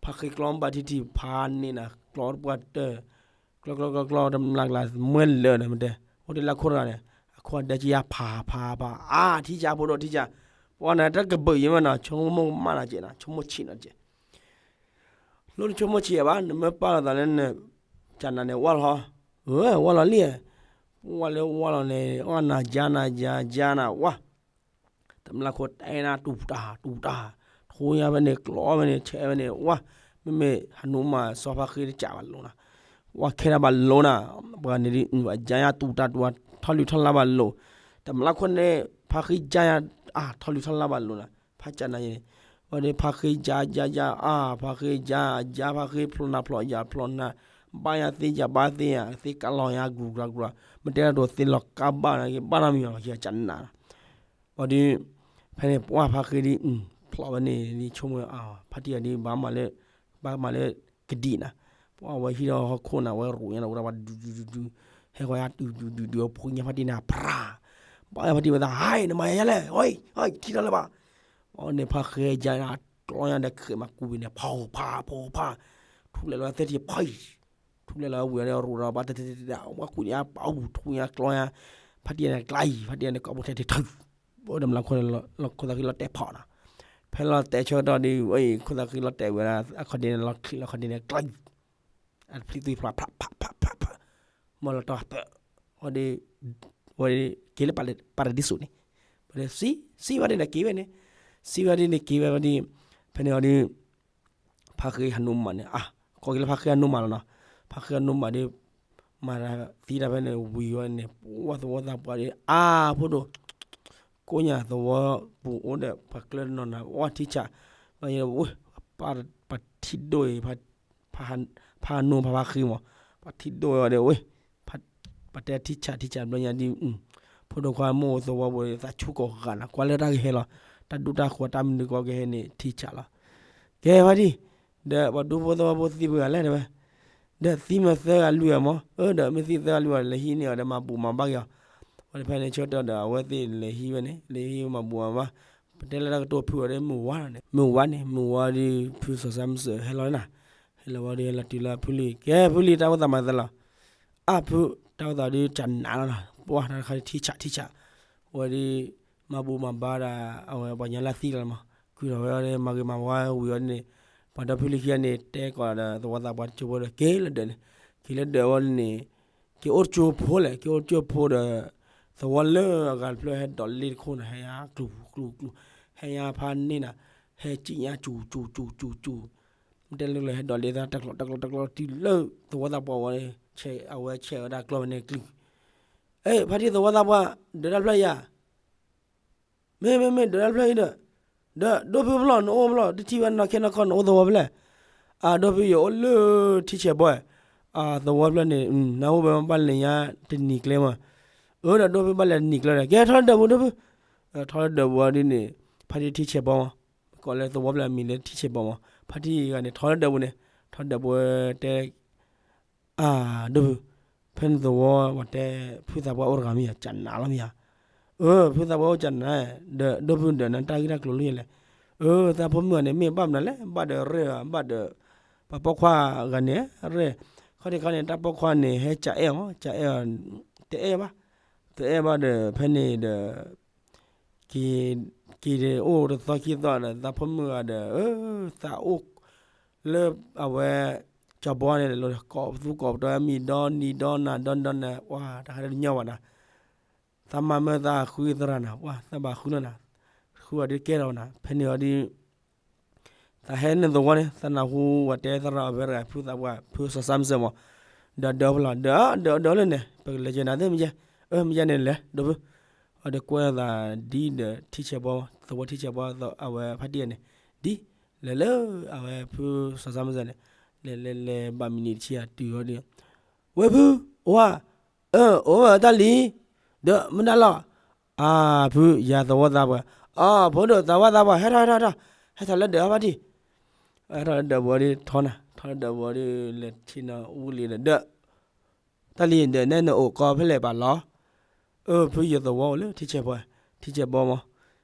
ဖါဃ့ကျီဘၣ်ထံထံဖးန့ၣ်နၤ ကျီတပှၢ်တၢၢ်, ကျီကျီကျီကျီ တမျးကျါ မွဲလၢာ်ဒီးမ့ၢ်တဲ, အိၣ်ဒ်လၢခိၣ်တဂၤန့ၣ် အခိၣ်အဒဲကယါဖးဖးဖး အါ ထံကၢ်ဖိဒိၣ်ထံကၢ်, ဝဲန့ၣ်တၢ်ကဘုးယံၤမ့ၢ်နီၤ ဆိကမိၣ်ကမၣ်နီၤကဲးနီၤ ဆိကမိၣ်ဆံးနီၤကဲး လိၣ်နဆိကမိၣ်ဆံးဘၣ် နမ့ၢ်ပာ်လီၤသးလၢန ကနၤန့ၣ် ဝၢ်လီၤ, ဝၢ်လီၤလံ, ဝၢ်လၢဝၢ်လီၤန့ၣ် အီၣ်နၤကၢနၤကၢကၢနၤ ဝၢ်, တမျၢ်ခိၣ်တဲနၤ တူၢ်တၢ် တူၢ်တၢ်, ထိညါဖဲန့ၣ် ကျီဖဲန့ၣ် ဆဲးဖဲန့ၣ် ဝၢ်, မ့မ့ၢ်ဟနူမး စီၤဖါဃ့တကးဘၣ်လိာ်နၤ, ဝၢ်ခဲဒၣ်ဘၣ်လိာ်နၤ, ပှၤန့ၣ်ဒ် ကၢညါတူၢ်တၢ်တူၢ် ထီၣ်လုၢ်ထီၣ်လါဘၣ်လိာ်, တမျၢ်ခိၣ်န့ၣ် ဖါဃ့ကၢညါ အါ ထီၣ်လုၢ်ထီၣ်လါဘၣ်လိာ်နၤ, ဖးကၢနၤန့ၣ်, ဝဲဒ်ဖါဃ့ကၢကၢကၢ အါ ဖါဃ့ကၢ ကၢဖါဃ့ ဖျိနၤဖျိယၤဖျိနၤ, ဘၣ်ယၤသ့ယၤဘၣ်သ့ယၤ သ့ကၢ်လီၤယၤဂုၤဂၤဂုၤဂၤ, မ့ၢ်တဲတၢ်ဒိးသ့လီၤကါဘၣ်နၤက့ၤ ဘၣ်နီတမံၤလီၤ ကၢနၤ, ဝဲဒ်, ဖဲန့ၣ်ပှၢ်ဖါဃ့ဒ် ဖျိးဝဲန့ၣ် ဒ်ဆိကမိၣ် ဖါတံၢ်အီၤဒ် ဘၣ်မၤလၢ, ဘၣ်မၤလၢကဒံၣ်နၤ, ပှၢ်ဝဲဟံၣ်ဒီးဟီၣ်ခိၣ်နၤ ဝဲရိးညါဒီးဝဲဒၣ်ပှၤဒုးဒုးဒုးဒုး, ဟဲဃီၤယၤတုၤတုၤတုၤတုၤ အဖိညါဖါတံၢ်န့ၣ် ဖြး, ဘၣ်ယၤဖါတံၢ်ဝဲသး ဟဲ နမၤယၤလဲၣ် ဟဲ ထံၣ်ထီၣ်လၢၤဘၣ်, အန့ၣ်ဖါဃ့ကၢန့ၣ် ကျီညါဒီးဃဲးမၤကူးဝံၤန့ၣ် ဖးဖးဖးဖး, ထူလဲၤလီၤသ့ၣ်ထံဖး ထူလဲၤလီၤဝံၤန့ၣ် ရိးဒီးဘၣ်တတတတ ဝဲကူးညါပာ်အူထူညါကျီညါ, ဖါတံၢ်န့ၣ်ကျါအံၤ ဖါတံၢ်န့ၣ်ကိးပူၤထဲတထူ, ဘၣ်ဒီးမျၢ်ခိၣ်န့ၣ် ခိၣ်သးဃ့လီၤတဲာ်ဖီၣ်နီၤ, ဖဲလီၤတဲာ်ဆၢကတီၢ်ဒ်ဝဲအံၤ ခိၣ်သးဃ့လီၤတဲာ်ဝဲဒၣ် အခီၣ်ဒ့န့ၣ် လီၤချံးလီၤခီၣ်ဒ့န့ၣ်ကျါအံၤ အဖျံးသွံၣ်ဖျါ ဖးဖးဖးဖးဖး, မ့ၢ်လီၤတီၢ်သၢ, ဝဲဒ်, ဝဲဒ်က့ၤလၢပၤရဒံစူးန့ၣ်, ဝဲဒ်စံ, စံဝဲဒ်န့ၣ်က့ၤဝဲန့ၣ်, စံဝဲဒ်န့ၣ်က့ၤဝဲဝဲဒ်, ဖဲန့ၣ်အီၤဒ်, ဖါဃ့ဟးနိမးန့ၣ် အါ, ကိးက့ၤလၢဖါဃ့ဟးနိမးလီၤနီၤ, ဖါဃ့ဟးနိမးဒ်, မၤသံတၢ်ဖဲန့ၣ်ဝံၤဝဲန့ၣ် ပှၢ်သဝီသးပှၢ်ဒ် အါ ဖိဒိၣ် ကိးညါသဝီပူၤအိၣ်ဒီး ပှၤကျၢၢ်တနီၤနၤ ဝဲထံဆး, ဘၣ်ယဲ, ပှၤထံဒိၣ်အံၤ, ဖါနိဖါဖါဃ့မး, ပှၤထံဒိၣ်ဝဲဒီးဝဲ, ပှၤတဲထံဆးထံဆးဘျီညါဒ်, ဖိဒိၣ်ခွါမ့ၢ်အိၣ်သဝီပူၤ သးဆူၣ်ကိးဂၤနၤ ကွၢ်လၢတၢ်ကဟဲလီၤ, တၢ်ဒူၣ်တၢ်ဃိတၢ်မနုၤကီကဟဲန့ၣ် ထံဆးလီၤ, ကဲဖါတံၢ်, ဒီးပှၤဒူဖိသဝီဖိသံပှဲၤဂၤလဲၣ်တဲဝဲ ဒီးသံမ့ၢ်သၢဂၤလွံၢ်ဂၤမး, အၢ ဒီးမ့ၢ်သံသၢဂၤလွံၢ်ဂၤ လဲၤဟံးန့ၢ်အီၤဒီးမၤဘူၣ်မၤဘါက့ၤအီၤ, ဝဲဖဲန့ၣ်ဆၢကတီၢ်ဒီး အဝဲသ့ၣ်လဲၤဟံးဝဲန့ၣ် လဲၤဟံးမၤဘူၣ်မၤဘါ, ပတဲလၢတၢ်ကတိၤဖုအီၤဒီးမုၢ်ဝါန့ၣ် မုၢ်ဝါန့ၣ် မုၢ်ဝါဒီး ဖုစီၤစၢ်မုၢ်စၢၤဟဲလီၤန့ၣ်, ဟဲလီၤဝဲဒီးဟဲလီၤတုၤလၢဖုလံၤ ကဲဖုလံၤ တၢ်အိၣ်သးမၤသးလီၤ, အါဖု တၢ်အိၣ်သးဒီးကနးလီၤနီၤ, ပှၢ်တၢ်တခါဒ်ထံဆးထံဆး, ဝဲဒ်, မၤဘူၣ်မၤဘါဒီး အဝဲပှၤကညီလၢသံလီၤမး, ကုၢ်ထီၣ်ဝဲအီၤဒီး မၤဂ့ၤမၤဝါဝံၤအီၤန့ၣ်, ပှၤဒီဖုလံၤခံဂၤန့ၣ် တဲကိးဒီးသဝီသးပှၢ်တကၠိဖိဒီး က့ၤလၢဒၢးန့ၣ်, က့ၤလၢဒၢးဝဲန့ၣ်, က့ၤအိၣ်တကၠိဖိလဲၣ် က့ၤအိၣ်တကၠိဖိဒီး, သဝီလၢအဂၤတဖျၢၣ်ဟဲဒိးလ့တခိၣ်န့ၣ် ဟဲယါကျူၤကျူၤကျူၤ, ဟဲယါဖးန့ၢ်နၤ, ဟဲကံၣ်ညါစူၤစူၤစူၤစူၤစူၤ, မ့ၢ်တဲလၢဟဲဒိးလ့သးတကျိးတကျိးတကျိးတုၤလၢသဝီသးပှၢ်ဝဲ, အဝဲဆဲးဝဲဒၣ်ကျီၢ်ဖဲန့ၣ်ကျုၢ်, အ့ ဖါတံၢ်သဝီသးပှၢ်, ဒၢးတၢ်ဖျၢၣ်ယၤ မ့မ့မ့ၢ်ဒၢးတၢ်ဖျၢၣ်အံၤဒီး, ဒီးဒိၣ်ဖုဖျီၣ် နအိၣ်ဖျီၣ် တထံၣ်ဝဲနီၢ်ခဲနီၢ်ခီ နအိၣ်သဝီဖဲလဲၣ်, အဒိၣ်ဖုယအိၣ်လၢထံဆဲးဘီ, အသဝီဖျၢၣ်န့ၣ် နအိၣ်ဝဲဘၣ်လဲၤညါတနံၤကျဲမး, အၢ ဒီးဒိၣ်ဖုဘၣ်လဲၤတနံၤကျဲဒီး ကဲထီၣ်လၢဒၢးပူၤဒိၣ်ဖု, ထီၣ်လၢဒၢးပူၤအီၤဒ်န့ၣ်, ဖါတံၢ်ထံဆဲးဘီမး, ကိးလၢသဝီဖျၢၣ်အမံၤလၢထံဆဲးဘီမး, ဖါတံၢ်ဂၤန့ၣ်ထီၣ်လၢဒၢးပူၤန့ၣ်, ထီၣ်လၢဒၢးပူၤတဲ အၢ ဒိၣ်ဖု, ဖဲန့ၣ်သဝီပှၢ်တဲ, ဖုသးပှၢ်အိၣ်တဂၤမ့ၢ်ယၤ ကနးလီၤမ့ၢ်ယၤ, အၢ ဖုသးပှၢ်အိၣ်ကနး, ဒီးဒိၣ်ဖုဒီးနတၢ်ဂ့ၢ်တၢ်ကျိၤလၢယလဲၣ်, အၢ သးဖိမုၣ်ဂၤန့ၣ် မ့ၢ်ဘၣ်မနုၤလဲၣ် ဘၣ်ဒီးရဲၣ်, ဘၣ်ဒီး, ပှၤပိာ်ခွါဂၤန့ၣ်ရဲၣ်, ခီၣ်ထံးခါန့ၣ် တၢ်ပိာ်ခွါန့ၣ် ဟဲကအဲၣ်မး ကအဲၣ်, တအဲၣ်ဘၣ်, တအဲၣ်ဘၣ်ဒီး ဖဲန့ၣ်ဒီး က့ၤ, က့ၤအိၣ်တသီခံသီဒီး သးဖိမုၣ်ဂၤဒီး အၢ သးအိၣ်, လၢအဝဲ, ကၠီၤဘီန့ၣ် လၢကိးပသူကိးပတီၢ်မံၤဒီနံၤဒီနၤဒီနၤဒီနၤ ပှၢ်တၢ်ခါတညီဘၣ်နၤ, သးမၤမၢသးဃုသရၣ်နၤ ပှၢ်သးဘၣ်ဃုလီၤနၤ, ဃုအီၤဒ်ကဲထီၣ်နၤ ဖဲန့ၣ်အီၤဒ် သးဟဲနုာ်သဝီန့ၣ် သးနၢ်ဟူဝဲတဲသရၣ်အဝဲတဂၤ ဖုသးပှၢ် ဖုစီၤစၢ်မုၢ်စၢၤမး, ဒီးဒၢးဖဲလဲၣ် ဒီး, ဒီးဒၢးလၢန့ၣ် ပကလဲၤကၢနၤသ့ၣ်မ့ၢ်ယဲ, အၢ မ့ၢ်ယဲန့ၣ်လဲၤ ဒိၣ်ဖု, အဒီးကွဲသးဒ်ဒီးထံဆဲးဘီ, သဝီထံဆဲးဘီအဝဲဖါတံၢ်န့ၣ်, ဒ်လဲၤလၢအဝဲဖုစီၤစၢ်မုၢ်စၢၤန့ၣ်, လဲၤလဲၤလဲၤဘၣ်မံးနံးတဆံဂၤတုၤအီၤဒီး, ဝဲဖု, အိၣ်ဧါ, အၢ အိၣ်ဝဲတၢ်လံၤ, ဒီးမုၢ်ဒါလီၤ, အါဖု ယၤသဝီသးပှၢ်, အၢ ဖိဒိၣ်သဝီသးပှၢ် ဟဲထီၣ်ဟဲထီၣ်ဟဲထီၣ်, ဟဲထီၣ်လၢဒၢးအဖါတံၢ်, ဟဲထီၣ်လၢဒၢးပူၤဒီးထီနၤ, ထီၣ်လၢဒၢးပူၤဒီးလဲၤထံၣ်နီၤအူလံဒီးဒၢး, တၢ်လံၤဒီး နဲနအိၣ်ကီဖဲလဲၣ်ပာ်လီၤ, အၢ ဖုယသဝီအိၣ်လၢထံဆဲးဘီ, ထံဆဲးဘီမး,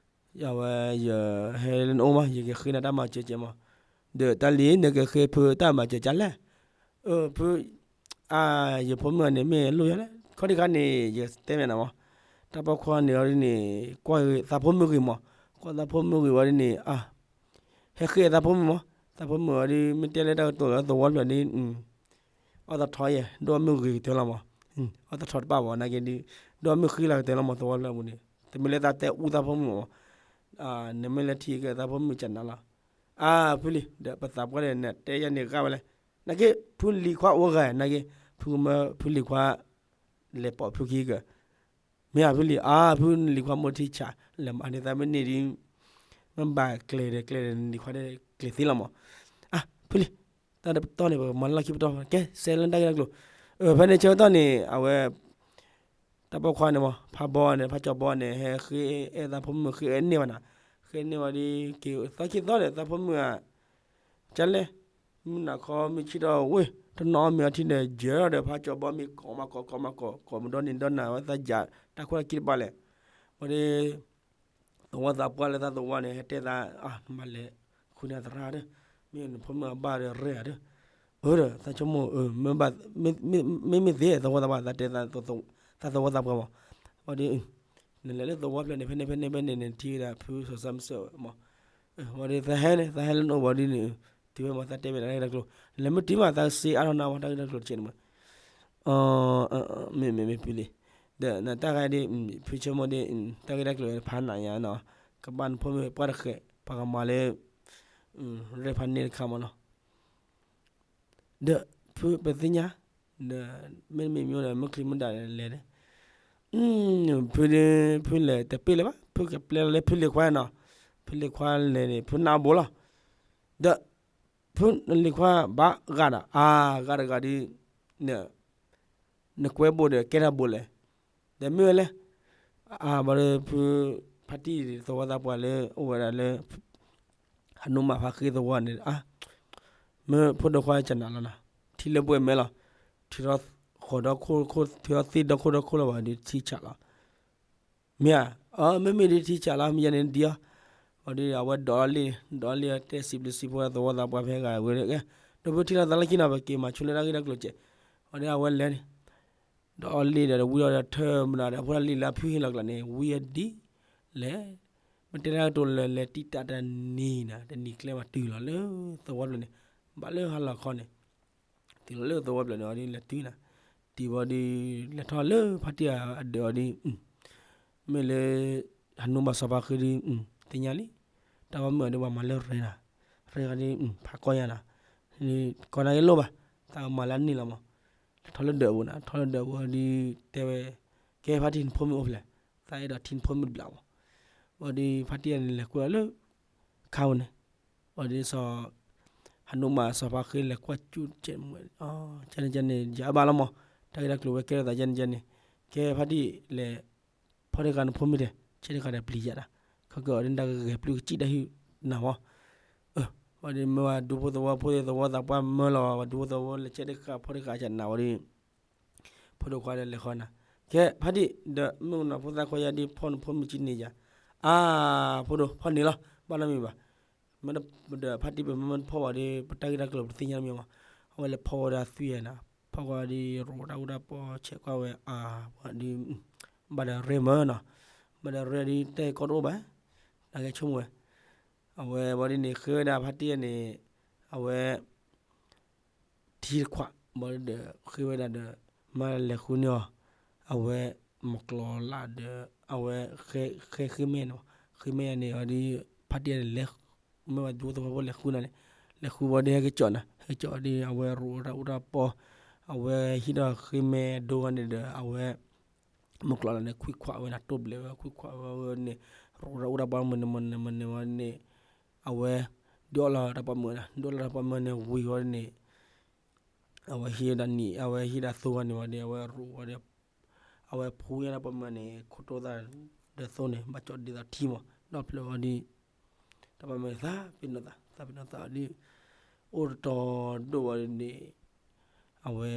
အဝဲယဟဲလၢနအိၣ်မး ယကဃ့နၤတၢ်မၤစၢၤကဲမး, ဒီးတၢ်လံၤ နကဃ့ဖုတၢ်မၤစၢၤကလဲၣ်, အၢ ဖု အါ ယဖိမုၣ်ဂၤန့ၣ်မ့ၢ်လိၣ်ယၤလဲၣ် ခီၣ်ထံးခါန့ၣ် ယတဲမ့ၢ်နၤမး, တၢ်ပိာ်ခွါန့ၣ်အီၤဒ်န့ၣ် ကွၢ်သးဖိမုၣ်ဂ့ၤမး, ကိးသးဖိမုၣ်ဂ့ၤဝဲဒ်န့ၣ် အ ဟဲဃ့သးဖိမုၣ်မး, သးဖိမုၣ်ဝဲဒ် မ့ၢ်တဲလၢတၢ်ကတိၤလၢသဝီဖျၢၣ်ဒ် အီၣ်သထီယဲၢ် ဒိၣ်အမုၢ်ဂ့ၤကတၢၢ်လီၤမး, အီၣ်သထီတပာ်ဘၣ်နာ်က့ဒ် ဒိၣ်အမုၢ်ဃံလၤကတၢၢ်လီၤမး သဝီဖျၢၣ်ပူၤန့ၣ် တမ့ၢ်လၢသးတဲအူသးဖိမုၣ်မး, နမ့ၢ်လဲၤထံၣ်က့ၤသးဖိမုၣ်ကနၤလီၤ, အါ ဖုလံၤ ဒီးပသးပှၢ်ဒီး နတဲယဲန့ၣ်ဂ့ၢ်ဝဲလဲၣ်, နာ်က့ ဖုလံၤခွါအိၣ်ဂၤ နာ်က့ ဖုမၢဖုလံၤခွါ လဲၤပိာ်ဖုခံက မ့ၢ်အဖုလံၤ အါ ဖုလံၤခွါမိၢ်ထံဆး လဲၤမၤန့ၢ်သးမ့ၢ်န့ၢ်ဒ် မ့ၢ်ဘၣ်ကျဲၤဒီးကျဲၤဒီး နလံၤခွါဒီးကျဲၤသ့လီၤမး, အါ ဖုလံၤ တၢ်တပတီၢ်န့ၣ် ပကမၤလၢလီၢ်ခံပတီၢ် ကဲ စဲလၢတၢ်ဂ့ၢ်တၢ်ကျိၤ, အဖဲန့ၣ်ဆၢကတီၢ်န့ၣ် အဝဲ တၢ်ပိာ်ခွါန့ၣ်မး ဖးဘီန့ၣ် ဖးကၠီဘီန့ၣ် ဟဲဃ့အဲၣ်သးဖိမုၣ် ဃ့အဲၣ်န့ၢ်ဘၣ်နၤ, ဃ့န့ၢ်ဝဲဒ် က့ၤသီခံသီဒီး သးဖိမုၣ်ဧါ ကလဲၣ်, မုၢ်နၤခီမ့ၢ်ဆံးထီၣ်ဝ့ၢ် တနီၤမ့ၢ်အထံဒီး ယၢၤထီၣ်ဒီး ဖးကၠီဘီမ့ၢ်ကိးမၤကိး ကိးမၤကိး ကိးမဒီန့ၣ်ဒီနၤဝဲ သးယၤ တၢ်ခိၣ်တၢ်ခံတပၤလဲၣ်, ဝဲဒ် သဝီသးပှၢ်လၢသးသဝီန့ၣ် ဟဲတဲသး နဘၣ်လဲၤဃုန့ၢ်သရၣ်ဒီး မ့ၢ်နဖိမုၣ်အဘၣ်ဒီးရဲၣ်ဧါဒီး, အၢဒီး သးဆိကမိၣ် မ့မ့ၢ်သ့ သဝီသးပှၢ် သးတဲသး သးသဝီသးပှၢ်မး, ဝဲဒ် နလဲၤလၢသဝီဖျၢၣ်န့ၣ် ဖဲန့ၣ်ဖဲန့ၣ်ဖဲန့ၣ်န့ၣ် ထံၣ်ဝဲဒၣ်ဖုစီၤစၢ်မုၢ်စၢ်ဝဲမး, ဝဲဒ်သးဟဲန့ၣ် သးဟဲလၢနအိၣ်ဘၣ်ဒ်န့ၣ် တုၤဝဲမး သးတဲဝဲဒၣ်တၢ်ဂ့ၢ်တၢ်ကျိၤ လဲၤမ့ၢ်တုၤမး သးစ့အါထီၣ်နၤဝဲ တၢ်ဂ့ၢ်တၢ်ကျိၤတကဲန့ၣ်မး, မ့မ့ၢ်မ့ၢ်ဖုလံၤ ဒီးနတၢ်ဂ့ၢ်ဒ် ဖုဆိကမိၣ်ဒ် တၢ်ဂ့ၢ်တၢ်ကျိၤဖးနးယါနီၤ, ကဘၣ်နဖိမုၣ်ပှၢ်တဃဲး ပှၤကမၤလၢ ရဲၣ်ဖးန့ၢ်တခါမးနီၤ, ဒီးဖုပသ့ၣ်ညါ ဒီး မ့တမ့ၢ်မ့ၢ်ဒီး မုၢ်ချံမုၢ်ဒၣ်လဲၤဒီး ဖုဒ် ဖုလဲၤတပ့ၢ်လၢၤဘၣ် ဖုကပျဲလီၤလၢဖုလံၤခွါနီၤ, ဖုလံၤခွါလဲၤန့ၣ် ဖုနၢ်ဘိလီၤ, ဒီး ဖုလံၤခွါဘၣ်ဂာ်ဒီး အါ ဂာ်တဂၤဒ် နကွဲဘိဒီးကဲထီၣ်ဘိလဲၣ်, ဒီးမ့ၢ်ဝဲလဲၣ်, အါ ဘၣ်ဒီးဖု ဖါတံၢ်သဝီသးပှၢ်လၢ အိၣ်ဝဲဒၣ်လၢ ဟးနိမးဖါဃ့သဝီန့ၣ် အါ မ့ၢ်ဖိဒိၣ်ခွါကနၤလီၤနီၤ, ထံလၢပှဲၤမဲလီၤ, ထုးထီၣ်ဃီၤဒီခိၣ် ထုးထီၣ်သ့ၣ်ဒီခိၣ်ဒီခိၣ်လီၤဘၣ်ဒီးထံဆးလီၤ, မ့ၢ်ဧါ, အမ့မ့ၢ်ဒ်ထံဆးလီၤ မ့ၢ်ယၤန့ၣ်ဒ်အီၤ, ဘၣ်ဒီးအဝဲဒိးလီၤလံၣ် ဒိးလီၤလံၣ်တဲစံးဘျုးစံးဖှိၣ်သဝီသးပှၢ်ဖဲဂၤဝဲဒီး ဒီးဖုထံၣ်လိာ်သးလၢခံနီၤ ပက့ၤမၤဆိလၢတၢ်ဂ့ၢ်တၢ်ကျိၤစဲး, ဘၣ်ဒီးအဝဲလဲၤန့ၣ် ဒီးအီၤလံၣ်ဒီးဝံအီၤဒီးထၢမနုၤဒီး အဖိတၢ်လံၣ်လၢအဖုဟ့ၣ်လီၤကျါန့ၣ် ဝံအီၤဒ်လဲၣ်, မ့ၢ်တဲတၢ်ကတိၤလဲၤလဲၤတံာ်တာ်တနံၤနၤ တနံၤကျဲဘၣ်တုၤလီၤလၢသဝီဖျၢၣ်န့ၣ်, ဘၣ်လၢဟါလီၤခီန့ၣ် တုၤလီၤလၢသဝီဖျၢၣ်န့ၣ် အီၤဒ်လဲၤတုၤနၤ, တုၤဘၣ်ဒီး လဲၤထီၣ်လၢဖါတံၢ်အဒၢးအီၤဒ် မ့ၢ်လၢ ဟးနိဘၣ်စီၤပၤဃ့ဒ် သ့ၣ်ညါလံ, တၢ်ဘၣ်မုၢ်အီၤဒ်ပှၤမၤလၢရဲၣ်နၤ, ရဲၣ်ဂၤဒ် ဖးကီၢ်ညါနၤ, ကီၢ်နၤက့လိၣ်ဘၣ်, သးကမၤလၢအန့ၣ်လီၤမး, လဲၤထီၣ်လၢဒၢးအပူၤနၤ, ထီၣ်လၢဒၢးအပူၤအီၤဒ် တဲဝဲ, ကဲဖါတံၢ်နဖိမုၣ်အိၣ်ဖဲလဲၣ်, သးအဲၣ်ဒိးထံနဖိမုၣ်တဘျီမး, ဘၣ်ဒီးဖါတံၢ်အန့ၣ်လဲၤကွၢ်လၢ ခါဝဲန့ၣ်, ဘၣ်ဒီးစီၤ ဟးနိမးစီၤပၤဃ့လဲၤကွၢ်ကၠူၣ်ကဲးမး, ကန့ၣ်ကန့ၣ် ယဘၣ်လီၤမး, တၢ်ဂ့ၢ်တၢ်ကျိၤဝဲကဲထီၣ်သးကန့ၣ်ကန့ၣ်, ကဲဖါတံၢ်လဲၤ ဖီၣ်တ့ၢ်ဃာ်နဖိမုၣ်ဒီး ဆဲးတ့ၢ်ဃာ်ဒီးပျံၤယၤတၢ်, ခီကီးအီၤဒ်တၢ်ဂဲၤပျုၢ်ကစံၣ်တၢ်ဟံၣ်နၤမး, ဘၣ်ဒီးမ့ၢ်ဝဲဒူဖိသဝီဖိသ့ၣ်သဝီသးပှၢ်မၢလီၤ, ဝဲဒူဖိသဝီလဲၤဆဲးတ့ၢ်ဃာ်ဖီၣ်တ့ၢ်ဃာ်ကနၤဝဲဒီး ဖိဒိၣ်ခွါဒီးလဲၤဃီနၤ, ကဲဖါတံၢ် ဒီးမုၢ်ကနီၤဖိသၣ်ခွါယါဒ်ဖီၣ်နဖိမုၣ်ကံန့ၣ်ယၤ, အါ ဖိဒိၣ်ဖီၣ်န့ၣ်လီၤ, ဘၣ်နီတမံၤဘၣ်, မ့ၢ်ဒီးဖါတံၢ်ပမ့ၢ်ဖီၣ်ဘၣ်ဒီး ပတၢ်ဂ့ၢ်တၢ်ကျိၤပတသ့ၣ်ညါတမံၤမး, အဝဲလဲၤဖီၣ်ဝဲဒၣ်သွံၣ်နၤ, ဖီၣ်ကွၢ်ဒီးရိးတၢ်အူတၢ်ပီ ဆဲးကွၢ်ဝဲအါ, ဝဲဒီး ဘၣ်ဒီးရဲၣ်မၢနီၤ, ဘၣ်ဒီးရဲၣ်ဒ်တဲကီတအိၣ်ဘၣ်, နကဲဆိကမိၣ်ဝဲ, အဝဲဝဲဒ်န့ၣ် ဃ့ဝဲဒၣ်ဖါတံၢ်န့ၣ်, အဝဲ ထံတခွး ဘၣ်ဒီး ဃ့ဝဲဒၣ်ဒီး မ့ၢ်လဲၤဃုန့ၢ်အီၤ, အဝဲ မီၢ်ကျီၤလၢ်ဒီး အဝဲ ဃဲဃ့မဲာ်န့ၣ်, ဃ့မဲာ်ယါန့ၣ် အီၤဒီး ဖါတံၢ်န့ၣ် လဲၤ မ့ၢ်ဝဲဒူဖိသဝီဖိလဲၤဃုနၤန့ၣ်, လဲၤဃုဝဲဒီးဟဲက့ၤကၠီနၤ, ဟဲက့ၤကၠီဒီး အဝဲရိးတၢ်အူတၢ်ပီ, အဝဲဟံးဒီးဃ့မဲာ်ဒိဂၤန့ၣ်ဒီး အဝဲ မီၢ်ကျီၤလၢ်န့ၣ် ခွံခွးဝဲနၤ တိၢ်ဘျဲးဝဲ ခွံခွးဝဲန့ၣ်, ရိးတၢ်အူတၢ်ပီမုၢ်န့ၣ် မုၢ်န့ၣ် မုၢ်န့ၣ်ဝဲန့ၣ်, အဝဲ ဒုးအီၣ်လီၤတၢ်ပီမုၢ်နၤ, ဒုးအီၣ်လီၤတၢ်ပီမုၢ်န့ၣ် ဝံၤဝဲန့ၣ် အဝဲဟံးဒၣ်နံၤ အဝဲဟံးဒၣ်သိဂၤန့ၣ်ဝဲဒီး အဝဲရိးဝဲဒီး အဝဲဖှူညါတၢ်ပီမုၢ်န့ၣ် ခိၣ်တိၢ်သၣ်ဒီးသိန့ၣ် ဘၣ်ကၠီဒ်သိးထံမး ဒီဖျၢၣ်ဝဲဒီး တၢ်ပီမုၢ်န့ၣ် သးပ့ၤနီၣ်သး သးပ့ၤနီၣ်သးဒီး အိၣ်တတီၤဒိၣ်ဝဲန့ၣ် အဝဲ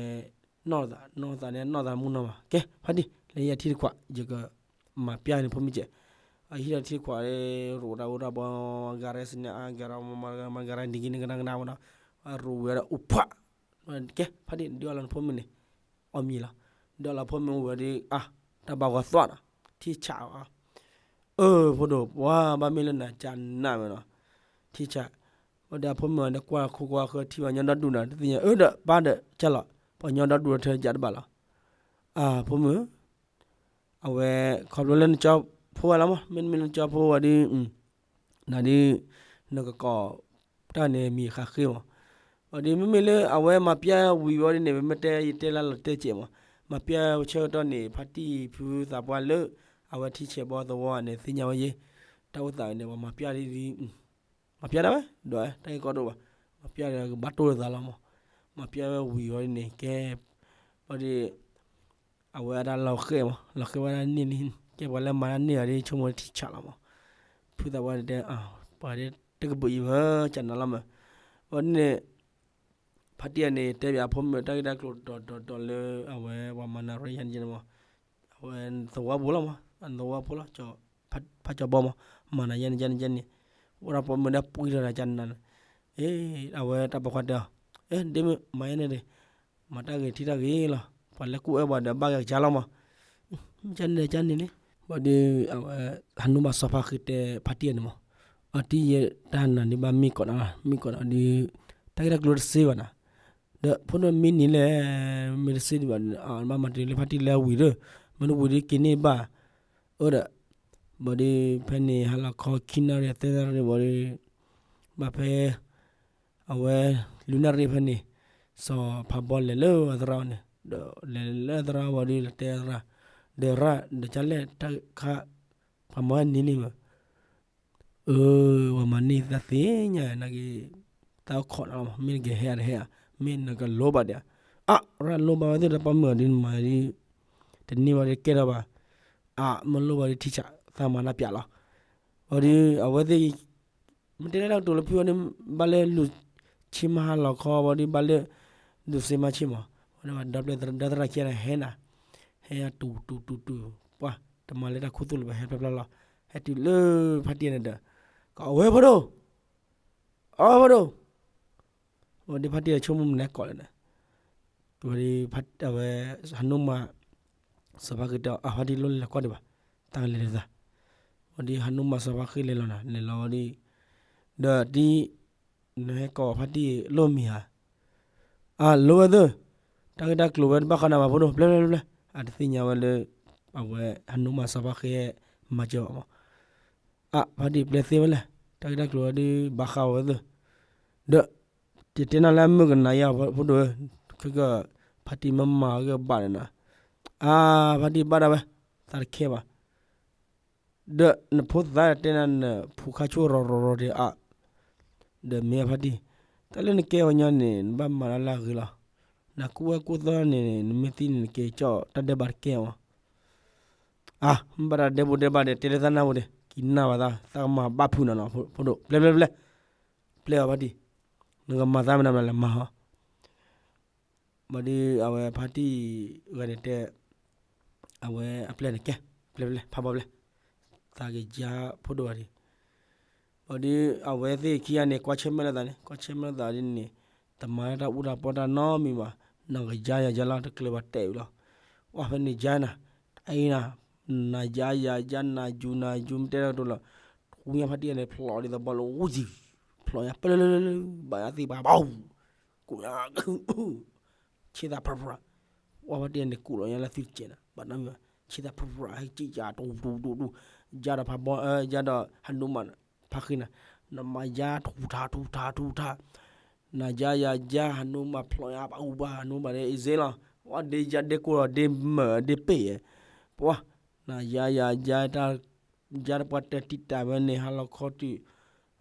နီၢ်သး နီၢ်သးန့ၣ် နီၢ်သးမုၢ်နီၢ်မး ကဲ ဖါတံၢ် လၢယထံတခွး ယက မၤပျၢ်န့ၣ်ဖိမုၣ်ကဲး အဟံးဒီးထံတခွး ရိးတၢ်အိၣ်တၢ်ပီ ဂၤရဲစ့န့ၣ် အဂၤရ မၤဂၤရ ဒ်က့န့ၣ် ကနၣ်ကနၣ်ဝဲဒီး အရိးဝဲဒီးအိၣ်ဖှး ကဲ ဖါတံၢ် ဒုးအီၣ်လီၤနဖိမုၣ်န့ၣ် အီၣ်မံၤလီၤ ဒုးအီၣ်လီၤဖိမုၣ်အိၣ်ဝဲဒီး အါ တၢ်ဘၣ်ဂီၤသွးဒီး ထံဆးအီၤ အၢ ဖိဒိၣ် ပှၤဘၣ်မ့ၢ်လၢနၤကနၣ်ဝဲနီၤ, ထံဆး, ဝဲဒီးအဖိမုၣ်အီၤဒီးကွၢ်ခိကွၢ်ဃၢထံၣ်ပှၤညီဒီဒူၣ်နၤ တသ့ၣ်ညါ အၢ ဒီးပၢ်ဒီးကၢ်လီၤ, ပှၤညီဒီဒူၣ်ဒီးထၢကးတဘၣ်လီၤ. အၢ ဖိမုၣ် အဝဲ ခီဖျိလၢနကၠီဖိဝဲလီၤမး, မ့တမ့ၢ်လၢနကၠီဖိဝဲဒီး နၤဒ် နကကိးတၢ်န့ၣ်မံၤဃးဃ့မး, ဝဲဒီးမ့မ့ၢ်လၢအဝဲမၤပျၢ်ဝံၤဝဲဒ်န့ၣ် ပမ့ၢ်တဲယတဲလၢလီၤတဲာ်ကဲးမး, မၤပျၢ်ဆၢကတီၢ်န့ၣ် ဖါတံၢ်ဖုသးပှၢ်လၢ အဝဲထံဆဲးဘီသဝီန့ၣ် သ့ၣ်ညါဝဲယဲ, တၢ်အိၣ်သးန့ၣ် ပှၤမၤပျၢ်ဒ် မၤပျၢ်ဒၣ်ဝဲ ဒီးတၢ်ဂ့ၢ်ကီတအိၣ်ဘၣ်, မၤပျၢ်ဒီးကဘၣ်တိၢ်လၢသးလီၤမး, မၤပျၢ်ဝဲဝံၤဝဲဒ်န့ၣ် ကဲ ဝဲဒီး အဝဲဒၣ်လီၤဃဲမး လီၤဃဲဝဲဒၣ်န့ၣ်လံ, ကဲပှၤလၢမၤတၢ်န့ၢ်အီၤဒ်ဆိကမိၣ်ထံဆးလီၤမး, ဖုသးပှၢ်တဲ ပှၤဒ်တကဘုးအံၤဝဲ ကနၤလီၤမး, ဝဲဒ်န့ၣ် ဖါတံၢ်အန့ၣ် တဲဘၣ်အဖိမုၣ်တၢ်ဂ့ၢ်တၢ်ကျိၤဒီးဒီးဒီးလၢအဝဲပှၤမၤနၤရံယါန့ၣ်မး, အဝဲသဝီပူၤလီၤမး, အသဝီဖိလီၤ, ဖါကၠီဘီမး, မၤနၤယါန့ၣ်ယါန့ၣ်ယါန့ၣ်, အိၣ်ဒီးပိာ်မုၣ်ဒီးပှံထီၣ်နၤကနၤ, အ့ အဝဲတၢ်ပိာ်ခွါတဲအီၤ, အ့ ဒ့မုၣ် မၤယါန့ၣ်ဒ့ၣ်, မၤတၢ်ဂ့ၤထံၣ်တၢ်ဂ့ၤလီၤ, ပှၤလၢကူၣ်အၢပှၤဒီးဘၣ်ဂဲၤကစၢ်လီၤမး, ကန့ၣ်ဒီးကန့ၣ်န့ၣ်, ဘၣ်ဒီး အဝဲ ဟးနူမးစီၤဖါဃ့တဲဖါတံၢ်အန့ၣ်မး, အတံၢ်ယဲတၢ်နၤန့ၣ်ဘၣ်မ့ၢ်ကီးနၤလီၤ, မ့ၢ်ကီးနၤဒီး တၢ်ဂ့ၢ်တၢ်ကျိၤတစ့ဘၣ်နၤ, ဒီးဖိဒိၣ်မ့ၢ်န့ၣ်လဲၣ်, မ့ၢ်တစ့ဒံးဘၣ်, ဘၣ်မၤတ့ၢ်လၢဖါတံၢ်လၢအဝံၤဒီး, မ့ၢ်တဝံၤဒီးက့ၤန့ၢ်ဘၣ်, အၢဒီး, ဘၣ်ဒီး ဖဲန့ၣ် ဟါလီၤခီခံနၣ်ရံၣ်သၢနၣ်ရံၣ်ဘၣ်ဒီး, ဘၣ်ဖဲ အဝဲ လွံၢ်နၣ်ရံၣ်ဖဲန့ၣ်, စီၤဖးဘီလဲၤလၢအသရၣ်န့ၣ်, ဒီးလဲၤလၢအသရၣ်ဘၣ်ဒီး လဲၤတဲအသရၣ်, ဒီးရၣ် ဒီးကလဲၣ်တၢ်ခါ, ပှၤမၤန့ၢ်န့ၣ်ဘၣ်, အၢ ပှၤမၤန့ၢ်သးသ့ၣ်ညါနာ်က့ၤ, သးအိၣ်ခိးနၤလီၤမး, မ့ၢ်နကဟဲဧါတဟဲဧါ, မ့ၢ်နကလိၣ်ဘၣ်ဒံးဧါ, အါ ရၣ်လိၣ်ဘၣ်ဝဲသ့ၣ်ဒီးပိာ်မုၣ်အီၤဒ်နမၤဒ်, တန့ၢ်ဘၣ်ဒီးကဲထီၣ်ဘၣ်, အါ မ့ၢ်လိၣ်ဘၣ်ဒီးထံဆး, သးမၤနၢ်ပၠးလီၤ, ဘၣ်ဒီး အဝဲသ့ၣ် မ့ၢ်တဲလၢတၢ်ကတိၤလၢဖုအီၤန့ၣ် ဘၣ်လၢလူၤဆ့မါဟါလီၤခီဘၣ်ဒီး ဘၣ်လၢ လူၤစ့မါဆ့မး, ဝဲဒၣ်ဒီပျဲၢ်သရၣ်ခံဂၤန့ၣ်ဟဲနၤ, ဟဲတူၤတူၤတူၤတူၤ, ပှၤ တမၤလၢတၢ်ခူသူၣ်လၢၤဘၣ် ဟဲဖျါဖျါလီၤ, ဟဲတုၤလၢဖါတံၢ်န့ၣ်ဒီး, ကအိၣ်ဝဲဖိဒိၣ်, အီဖိဒိၣ်, ဝဲဒ်ဖါတံၢ်အဆိကမိၣ်မနုၤကိးလဲၣ်န့ၣ်, ဝဲဒ် အဝဲ ဟးနူမး စီၤဖါဃ့တဲအီၤ အဖါတံၢ်လိၣ်လဲၤကွၢ်ဒံးဘၣ်, တၢ်ကလဲၤလၢသး, ဝဲဒ်ဟးနူမးစီၤဖါဃ့လဲၤလီၤနၤ လဲၤလီၤဝဲဒ်, ဒီးဒ် နဟဲကိးဖါတံၢ်လိၣ်မံၤဧါ, အလိၣ်ဝဲသ့ၣ်, တၢ်ဂ့ၢ်တၢ်ကျိၤဝဲတဘၣ်ဃးနၤဘၣ်ဖိဒိၣ် ပျဲပျဲပျဲပျဲ, အတသ့ၣ်ညါဝဲလၢ အဝဲဟးနူမးစီၤဖါဃ့မၤစၢၤဘၣ်မး အါ ဖါတံၢ်ပျဲသ့ဝဲလဲၣ်, တၢ်ဂ့ၢ်တၢ်ကျိၤဝဲဒ်ဘၣ်ဃးဝဲသ့ၣ်, ဒီး ယတဲနၤလၢအမုၢ်ကနၤယါဖိဒိၣ်ဧၢ, ခဲကၢၢ် ဖါတံၢ်မ့ၢ်မၤဂ့ၤဘၣ်ဒီးနၤ, အါ ဖါတံၢ်ဘၣ်ဒၣ်ဝဲ, သးတခဲဘၣ်, ဒီးနဖိသၣ်တဲနၤနဖူးခါဆူၣ်ရီၤရီၤရီၤဒံးအါ, ဒီးမ့ၢ်ဖါတံၢ်, တၢ်လၢနကဲဝဲညီန့ၣ် နဘၣ်မၤတၢ်လၢအဂ့ၤလီၤ, နကူၣ်ဝဲကူၣ်သီန့ၣ် နမ့ၢ်သံန့ၣ် နက့ၤကၠီၣ်တၢ်ဒဲးဘးတကဲမး အါ မ့ၢ်ဘၣ်တၢ်ဒဲးဘိဒဲးဘးဒီး တဲလၢသးနၢ်ပူၤဒီး ကံနၢ်ဘၣ်သး သးကမၤဘၣ်ဖုးနၤနီၤ ဖိဒိၣ် ပျဲပျဲပျဲ, ပျဲအီၤဖါတံၢ်, နကမၤသးမနုၤမနုၤလဲၣ်မၤဟီ, ဘၣ်ဒီးအဝဲဖါတံၢ်ဂၤန့ၣ်တဲ, အဝဲအပျဲၢ်န့ၣ်ကဲ, ပျဲပျဲ ဖးဘီပျဲ, သးကယါဖိဒိၣ်ဂၤဒံး ဘၣ်ဒီးအဝဲသ့ၣ်ခံဂၤန့ၣ် ကွၢ်ဆၢၣ်မဲာ်လိာ်သးန့ၣ် ကွၢ်ဆၢၣ်မဲာ်လိာ်သးဒ်န့ၣ်, တမၤလၢတၢ်အူတၢ်ပီၢ်တၢ်နီတမံၤဘၣ်, နကယါယၤယါလီၤ တကျၢၤဘၣ်တဲာ်ဝံၤလီၤ, ဝဲဖဲန့ၣ်ယါနၤ, အံၤနၤ, နယါယၤယါ နယူၤနၤယူၤ မ့ၢ်တဲတၢ်ကတိၤလီၤ, ထူညါဖါတံၢ်န့ၣ် ဖျိးဒ်သိးဘီလၢဝံၤ, ဖျိးညါပလၢလၢလၢလၢ, ဘၣ်ယါသ့ၣ်ပှၤဘၣ် ကူးညါ ဆ့သးဖရၣ်ဖရၣ်, ဝဲဖါတံၢ်န့ၣ် ကူးလီၤညါလၢသုတကဲးနၤ ဘၣ်နီတမံၤဘၣ်, ဆ့သးဖရၣ်ဖရၣ် ဟဲကံၣ်ယါ တူတူတူတူ, ယါဒီးဖးဘီ ယါဒီးဟးနူမး ဖါဃံနၤ, နမၤယါထူထါထူထါထူထါ, နယါယၤယါ ဟးနူမးဖျိးညါ ပှၤအူဘၣ် ဟးနူမးဒ်အံၤစ့လီၤ, ဝဲဒ်ယါဒ့ကိၢ်လီၤ ဒ့မၢၢ်ဒ့ပ့ၢ်, ပှၤ နယါယၤယါ တၢ် ယါတပှၢ်တၢၢ်တံၢ်တၢ်ဝဲန့ၣ် ဟါလီၤခီတုၤ,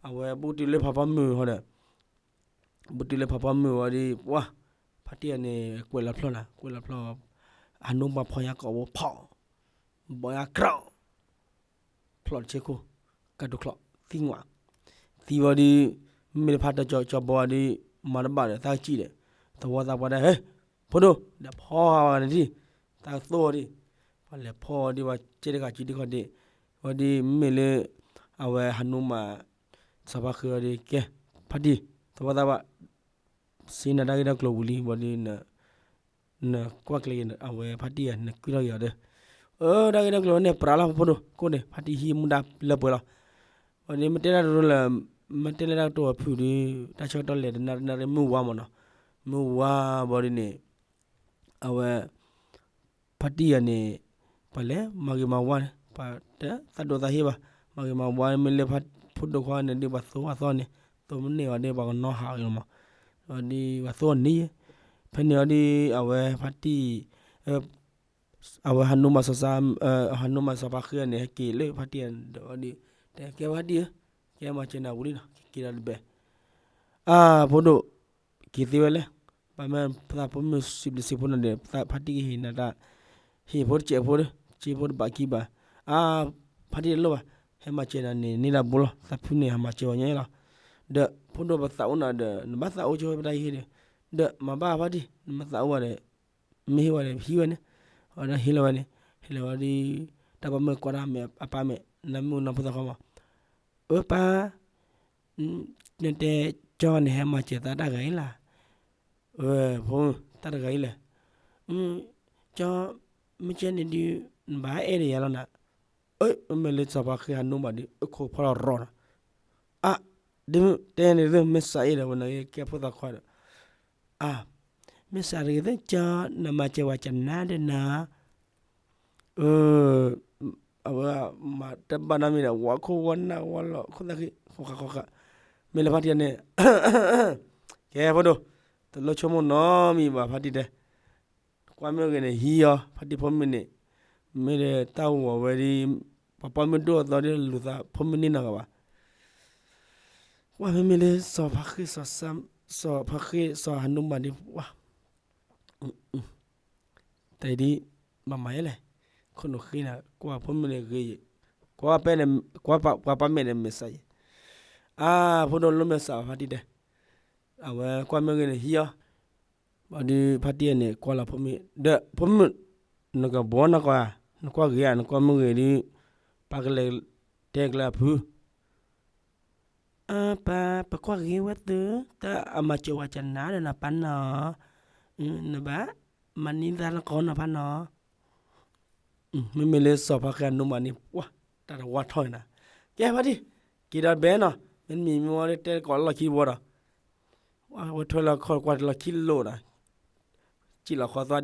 အဝဲဘူးတုၤလၢဖးဖီမုၢ်ဟီဒီး ဘူးတုၤလၢဖးဖီမုၢ်ဝံၤဒီး ပှၤ ဖါတံၢ်အန့ၣ် ကွဲးလီၤဖျီၣ်နၤ ကွဲးလီၤဖျီၣ်, ဟးနူမးဖျိးညါကိာ်ဘိဖီၣ်, ဘီယါကြီၣ်, ဖျီၣ်တဆ့ခိၣ်, ကးဒိၣ်ချီၣ် သံဝဲ, သံဝံၤဒီး မ့ၢ်တဖၣ်တကၠီကၠီဘီဒီး မၤတဘၣ်ဒီး သးကံၣ်ဒီး သဝီသးပှၢ်ဒၣ် ဟဲ ဖိဒိၣ် ဒီးဖီဂၤနၤဒံး, သးသိၣ်ဝံၤဒီး ပှၤလဲၤဖီဝံၤဒီး ပှၤကဲတဂၤကံဒံခီဒံး, ဝံၤဒီးမ့မ့ၢ်လၢ အဝဲဟးနူမး စီၤပၤဃ့ဝံၤဒီး ကဲ ဖါတံၢ် သဝီသးပှၢ် စံးနၤတၢ်ဂ့ၢ်တၢ်ကျိၤဝံၤလံ ဘၣ်ဒီး နကွၢ်ကျဲၤအဝဲဖါတံၢ်ဧါ နကုၢ်ထီၣ်က့ၤအီၤဒီး, အၢ တၢ်ဂ့ၢ်တၢ်ကျိၤန့ၣ် ပြးလီၤ ဖိဒိၣ် ကိးန့ၣ် ဖါတံၢ်ဟံးမူဒါလၢပှဲၤလီၤ. ဘၣ်ဒီး မ့ၢ်တဲတၢ်တရူးလၢ မ့ၢ်တဲလၢတၢ်ကတိၤအဖုၣ်ဒီး တၢ်ဆၢကတီၢ်လဲၤတနၣ်တနၣ်ရ့ မုၢ်ဝါမးနီၤ, မုၢ်ဝါဘၣ်ဒီးန့ၣ် အဝဲ ဖါတံၢ်ယၤန့ၣ် ပှၤလဲၤမၤဂ့ၤမၤဝါန့ၣ် ပှၤတသးဒိၣ်သးဟ့ဘၣ်, မၤဂ့ၤမၤဝါမ့ၢ်လၢ ဖိဒိၣ်ခွါန့ၣ်ဒီး ပှၤသိအသီန့ၣ်, သိမ့ၢ်န့ၢ်ဝဲဒီး ပှၤကနီၤဟးဂ့ၤလီၤမး, ဒီးပှၤသိအနံၤ, ဖဲန့ၣ်အီၤဒီး အဝဲဖါတံၢ် အဝဲဟးနိမၤစီၤစါ, ဟးနိမၤစီၤဖါဃ့န့ၣ် ဟဲက့ၤလၢဖါတံၢ်ဒီး တဲကဲဖါတံၢ်ဧၢ, ကဲမၤစၢၤနၤဝံၤလံနီၤ, က့ၤဒီးတဘဲ အၢ ဖိဒိၣ် က့ၤသ့ဝဲလဲၣ်, ဘၣ်မ့ၢ်သးဖိမုၣ်စံးဘျုးစံးဖှိၣ်နၤဒီး ဖါတံၢ်ကဟ့ၣ်နၤတၢ်, ဟ့ၣ်ဖိတစဲးဖိဒီး စ့ဖိတဘးခံဘး, အၢ ဖါတံၢ်တလိၣ်ဘၣ်, ဟဲမၤစၢၤနၤန့ၣ် န့ၢ်တၢ်ဘိလီၤ, သးဖုန့ၣ် ဟးမၤစၢၤဝဲညါလီၤ, ဒီးဖိဒိၣ်ပသးအိၣ်နၤဒီး နဘၣ်သးအိၣ်ဆိဝဲပတၢ်ဟံၣ်ဒီး, ဒီးမၤဘၣ်ဖါတံၢ် နမ့ၢ်သးအိၣ်ဘၣ်ဒီး မ့ၢ်ဟ့ၣ်ဝဲဒီး ဟံးဝဲန့ၣ်, အဝဲဒၣ်ဟ့ၣ်လီၤဝဲန့ၣ်, ဟ့ၣ်လီၤဝဲဒီး တၢ်ပိာ်မုၣ်ကွၢ်တၢ်မဲာ်အပၢ်မဲာ် နၢမုၢ်နီၢ်ဖိသၣ်ခွါမး, အၢပၢ် နတဲကၠီန့ၣ် ဟဲမၤစၢၤသးတၢ်ဂၤအံၤလၢ်, အၢ ဖိ တၢ်တဂၤအံၤလဲၣ်, ကၠီ မ့ၢ်ကဲန့ၣ်ဒုး နဘၣ်အဲၣ်ဒိးယၤလီၤနၤ, အၢ မ့မ့ၢ်လၢစီၤပၤဃ့ဟးနိဘၣ်ဒီး အခိၣ်ဖီလီၤရီနီၤ, အၢ ဒ်မ့ၢ်တဲန့ၣ်သ့ၣ် မ့ၢ်စးအ့ၣ်ဒီး ဝဲနကဲဖိသၣ်ခွါဒီး အၢ မ့ၢ်စးတဂ့ၤသ့ၣ် ကၠီ နမၤစၢၤဝဲကနါဒီးနၤ, အၢ အဝဲမၤတဘၣ်နီတမံၤဒီး ဝီခိၣ်ဝီနၢ်ဝီလီၤ ခိၣ်သၣ်ဃံ ဃီဃာ်ဃီဃာ်, မ့ၢ်လၢဖါတံၢ်န့ၣ် ကဲဖိဒိၣ် တလိၣ်ဆိကမိၣ်နီတမံၤဘၣ် ဖါတံၢ်တဲ, ကွၢ်မ့ၢ်ဂ့ၤန့ၣ် ဟံးအီၤ ဖါတံၢ်ဖိမုၣ်န့ၣ်, မ့ၢ်ဒီးတၢ်ဂီၤဝဲဒ် ပှၤပိာ်မုၣ်ဒိၣ်အသိးဒီး လူၤသးဖိမုၣ်န့ၢ်နီတဂၤဘၣ်. ကွၢ်မ့မ့ၢ်လၢစီၤဖါဃ့ စီၤဖါဃ့ စီၤဟးနူမးဒ် တၢ်အံၤဒ် ဘၣ်မၤယဲလဲၣ်, ခိၣ်နူာ်ဃ့နၤ ကွၢ်ဖိမုၣ်န့ၣ်ဂ့ၤ, ကွၢ်ပၢ်န့ၣ် ကွၢ်ပှၤပၢ်မဲာ်န့ၣ်မဲာ်ဆှးယဲၢ်, အါ ဖိဒိၣ်လိၣ်မဲာ်ဆှးဖါတံၢ်တဲ, အဝဲကွၢ်မ့ၢ်ဂ့ၤန့ၣ် ဟံးအီၤ ဘၣ်ဒီးဖါတံၢ်န့ၣ် ကွၢ်လီၤဖိမုၣ်, ဒီးဖိမုၣ်, နကဘှီနကွၢ်, နကွၢ်ဂ့ၤဧါ, နကွၢ်မ့ၢ်ဂ့ၤဒ် ပၢ်ကလဲၤတဲကျဲအဖု, အၢ ပၢ် ပကွၢ်ဂ့ၤဝဲသု, တၢ်အမၤစၢၤဝဲကနါဒီးနၤပၢ်နီၤ, နဘၣ်မၤန့ၢ်သးလၢကီးနီၤဖါနီၤ. မ့မ့ၢ်လၢစီၤဖါဃ့အနိမးန့ၣ် ပှၤတၢ်တဝါထီၣ်န့ၣ်, ကဲဖါတံၢ်, က့ၤဒီးဘဲနီၤ, မ့တမ့ၢ်မ့ၢ်ဝဲတဲတကိးလီၢ်ခံတဘီဒီး ဝဲထွဲလီၤခီၣ်ကွၢ်တလီၢ်ခံလိာ်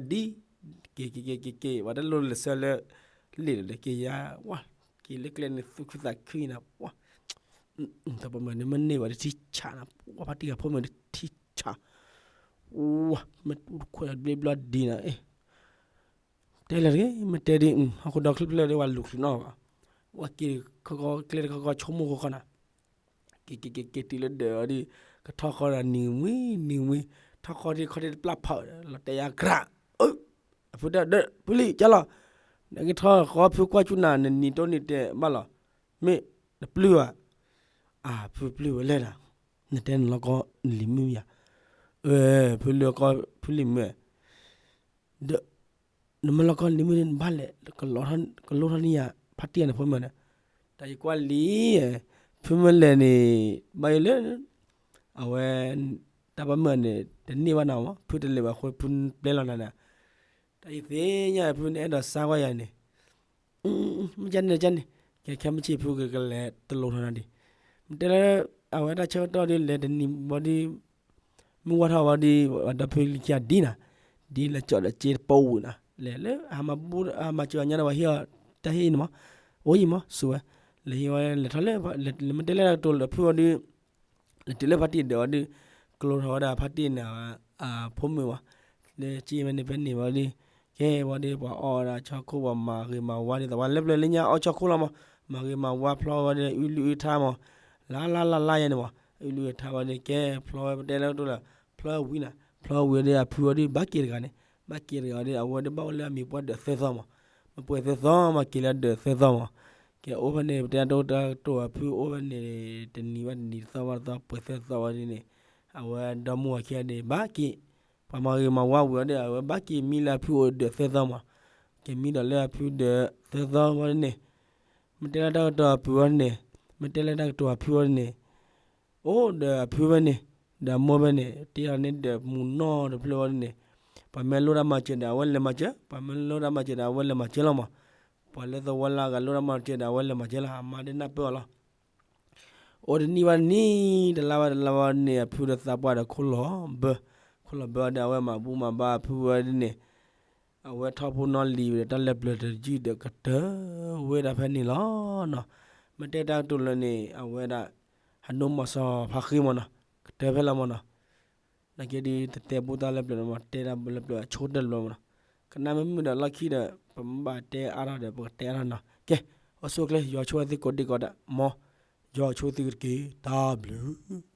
ဒီး စံၣ်လီၤဃီသွါဒ်, က့ၤက့ၤက့ၤက့ၤက့ၤ ပှၤတလိၣ်လၢာ်ဆၢလၢ လ့ၣ်ဒီးက့ၤယါ, ဝဲ က့ၤလၢကျဲန့ၣ် သူၣ်ခုသးခုနၤ, တၢ်ပိာ်မုၣ်န့ၣ် မ့ၢ်န့ၢ်ဘၣ်တထံဆးနၤ, ဝဲဖါတံၢ်ဂၤဖိမုၣ်တထံဆး, ဝဲ မ့ၢ်တူၢ်တခွဲးဘျ့ဘျီဒ်နၤ, တဲလၢာ်တဂ့ၤ မ့ၢ်တဲဒ် ဟီၣ်ခိၣ်ဒီချၢဖျၢၣ်ဒီး ဝဲလူၤချုးနီၣ်ဘၣ်, ဝဲက့ၤခီခီကျဲတခီခီဆိကမိၣ်ဃီဃီနၤ က့ၤက့ၤက့ၤက့ၤတုၤလၢဒၢးအီၤဒီး ကထီၣ်ဃီဒီးနံၤဝံၤနံၤဝံၤ, ထီၣ်ဃီဒ်ခီဒ်တပျၢ်ဖးဒီး လီၤတဲာ်ယါကြး, အဖုတဲဒီး ဖုလံကၢ်လီၤ, နကထီၣ်ဃီဖုကွၢ်ကူနၤ နနံၤတိၢ်နံၤတဲာ်ဘၣ်လီၤ, မ့ၢ်နပျုၢ်ဧါ, အဖုပျုၢ်ဝဲလဲၣ်ဒီး နတဲနလီၢ်ကီနလံၤမုၢ်ဧါ, အဖုလၢကီဖုလံၤမုၢ် ဒီး နမ့ၢ်လီၢ်ကီလံၤမုၢ်န့ၣ် နဘၣ်လဲၤ ကလိထီၣ်န့ၢ်ယၤ ဖါတံၢ်န့ၣ်ဖိမုၣ်န့ၣ်, တၢ်ယကွၢ်လံ, ဖုမ့ၢ်လဲၤန့ၣ် ဘၣ်ယိၣ်လၢ အဝဲ တၢ်ပိာ်မုၣ်န့ၣ် တန့ၢ်ဘၣ်နၤမး ဖုတလဲၤဘၣ်အဃိ ဖုပျဲလီၤနၤဒီး, တၢ်ယသ့ၣ်ညါဖုန့ၣ်အဲၣ်ဒိးစါကွၢ်ယၤန့ၣ် မ့ၢ်ကန့ၣ်ကန့ၣ်, ကဲခဲမုၢ်ဆ့ၣ်ဖုကကလဲၤတလိထီၣ်နၤဒံး, မ့ၢ်တဲလၢ အဝဲတၢ်ဆၢကတီၢ်ဒီး လဲၤတနံၤဘၣ်ဒီး မုၢ်ဝါထီၣ်ဘၣ်ဒီး ပှၤဒီဖုလံၤခံဂၤဒ်နၤ, ဒ်လဲၤကၠီၣ်ဒီးစ့တပိာ်ဝံၤနၤ, လဲၤလၢ ဟးမၤဘူၣ်ဟးမၤစၢၤညါဒီး ပှၤဟ့ၣ်အီၤတၢ်ဟ့ၣ်အံၤန့ၣ်မး, အိၣ်ယံၤမး စူၤဝဲ, လဲၤဟ့ၣ်ဝဲလဲၤထီၣ်လၢ လဲၤမ့ၢ်တဲလၢတၢ်ကတိၤလၢဖုအီၤဒီး လဲၤတုၤလၢဖါတံၢ်ဒၢးအီၤဒီး ကလိထီၣ်ဝဲဒၣ်ဖါတံၢ်န့ၣ် အဖိမုၣ်မး, လၢစ့ဝဲန့ၣ်ဖဲန့ၣ်ဝံၤဒီး ကဲဝံၤဒီး ပှၤအီၣ်ဝဲဒၣ်ဆီခိၣ် ပှၤမၤဂ့ၤမၤဝါဒ်သိး ပှၤလၢပျၢၤလၢညါအီၣ်ဆီခိၣ်လီၤမး, မၤဂ့ၤမၤဝါဖျီဝဲဒၣ် အုလုၢ်အုထါမး, လၢ်လၢ်လၢ်လၢ်ယဲန့ၣ်မး, အုလုၢ်အထါဝဲဒၣ် ကဲဖျီဝဲပတဲလၢကတိၤလၢ ဖျီဝံၤနၤ, ဖျီဝံၤဒီးအဖုအီၤဒီး ဘၣ်က့ၤတဂၤန့ၣ်, ဘၣ်က့ၤတဂၤဒီး အဝဲဒၣ်ဘၣ်အိၣ်လၢအမံၤပှၢ်ဒၢးသၢသီမး, မ့ၢ်ပှဲၤသၢသီမး က့ၤလၢဒၢးသၢသီမး, ကဲအိၣ်ဖဲန့ၣ် ပတဲတၢ်ကတိၤအဖုအိၣ်ဖဲန့ၣ် တနံၤဘၣ်တနံၤ တသီဘၣ်တသီ ပှဲၤသၢသီဝဲဒ်န့ၣ်, အဝဲဒီမါဝၤခံဂၤန့ၣ် ဘၣ်က့ၤ ပှၤမၤဂ့ၤမၤဝါဝံၤအီၤဒီး အဝဲဘၣ်က့ၤမံလၢအဖုအိၣ်ဒၢးသၢသီမး, က့ၤမံဒီးလၢအဖုဒၢးသၢသီဝဲဒ်န့ၣ်, မ့ၢ်တဲလၢတၢ်ကတိၤအဖုဝဲဒ်န့ၣ်, မ့ၢ်တဲလၢတၢ်ကတိၤအဖုဝဲဒ်န့ၣ်, အိၣ်ဒီးအဖုဝဲန့ၣ်, ဒီးအမိၢ်ဝဲန့ၣ် တ့လီၤန့ၢ်ဒီးမူနီၢ်တဖျၢၣ်ဝဲဒ်န့ၣ်, ပှၤမ့ၢ်လိၣ်တၢ်မၤစၢၤဒီး အဝဲလဲၤမၤစၢၤ, ပှၤမ့ၢ်လိၣ်တၢ်မၤစၢၤဒီး အဝဲလဲၤမၤစၢၤလီၤမး, ပှၤလၢသဝီလၢအဂၤလိၣ်တၢ်မၤတကဲဒီး အဝဲလဲၤမၤကဲလီၤ, အမါဒၣ်နၢ်ပၢၢ်အီၤလီၤ. အိၣ်တနံၣ်ဘၣ်တနံၣ် တလါဘၣ်တလါဘၣ်န့ၣ် အဖုဒီးသးပှၢ်ဒီးခိၣ်လီၤဘၢ, ခိၣ်လီၤဘၢဒီး အဝဲမၤဘူၣ်မၤဘါအဖုဝဲဒ်န့ၣ်, အဝဲထီၣ်ဖိနီၣ်လံၤဒီး တၢ်လၢပျၢၤတယုၢ်ဒီး ကတၢၢ်ဝဲဒၣ်ဖဲန့ၣ်လီၤနီၤ. မ့ၢ်တဲတၢ်ကတိၤလၢန့ၣ် အဝဲဒၣ် ဟးဒိၣ်မီၤစီၤဖါဃ့မၢ်နီၤ, ကတၢၢ်ဖဲလီၤမၢ်နီၤ. နာ်က့ဒ်တတဲဘူၣ်တၢ်လၢပျၢၤမၢ်, တဲတၢ်လၢပျၢၤအဆိကတၢၢ်တဘျီမၢ်နီၤ. ကနၣ်မ့ၢ်မုာ်ဒီးလီၢ်ခံဒီး ပမ့ၢ်ဘၣ်တဲအါထီၣ်ဒီး ပကတဲအါထီၣ်နီၤ. ကဲ, အိၣ်ဆူၣ်အိၣ်ချ့ ယွၤဆိၣ်ဂ့ၤသုကိးဒံကိးဒဲးမၢ်, ယွၤဆိၣ်ဂ့ၤသုတက့ၢ်, တၢ်ဘျုး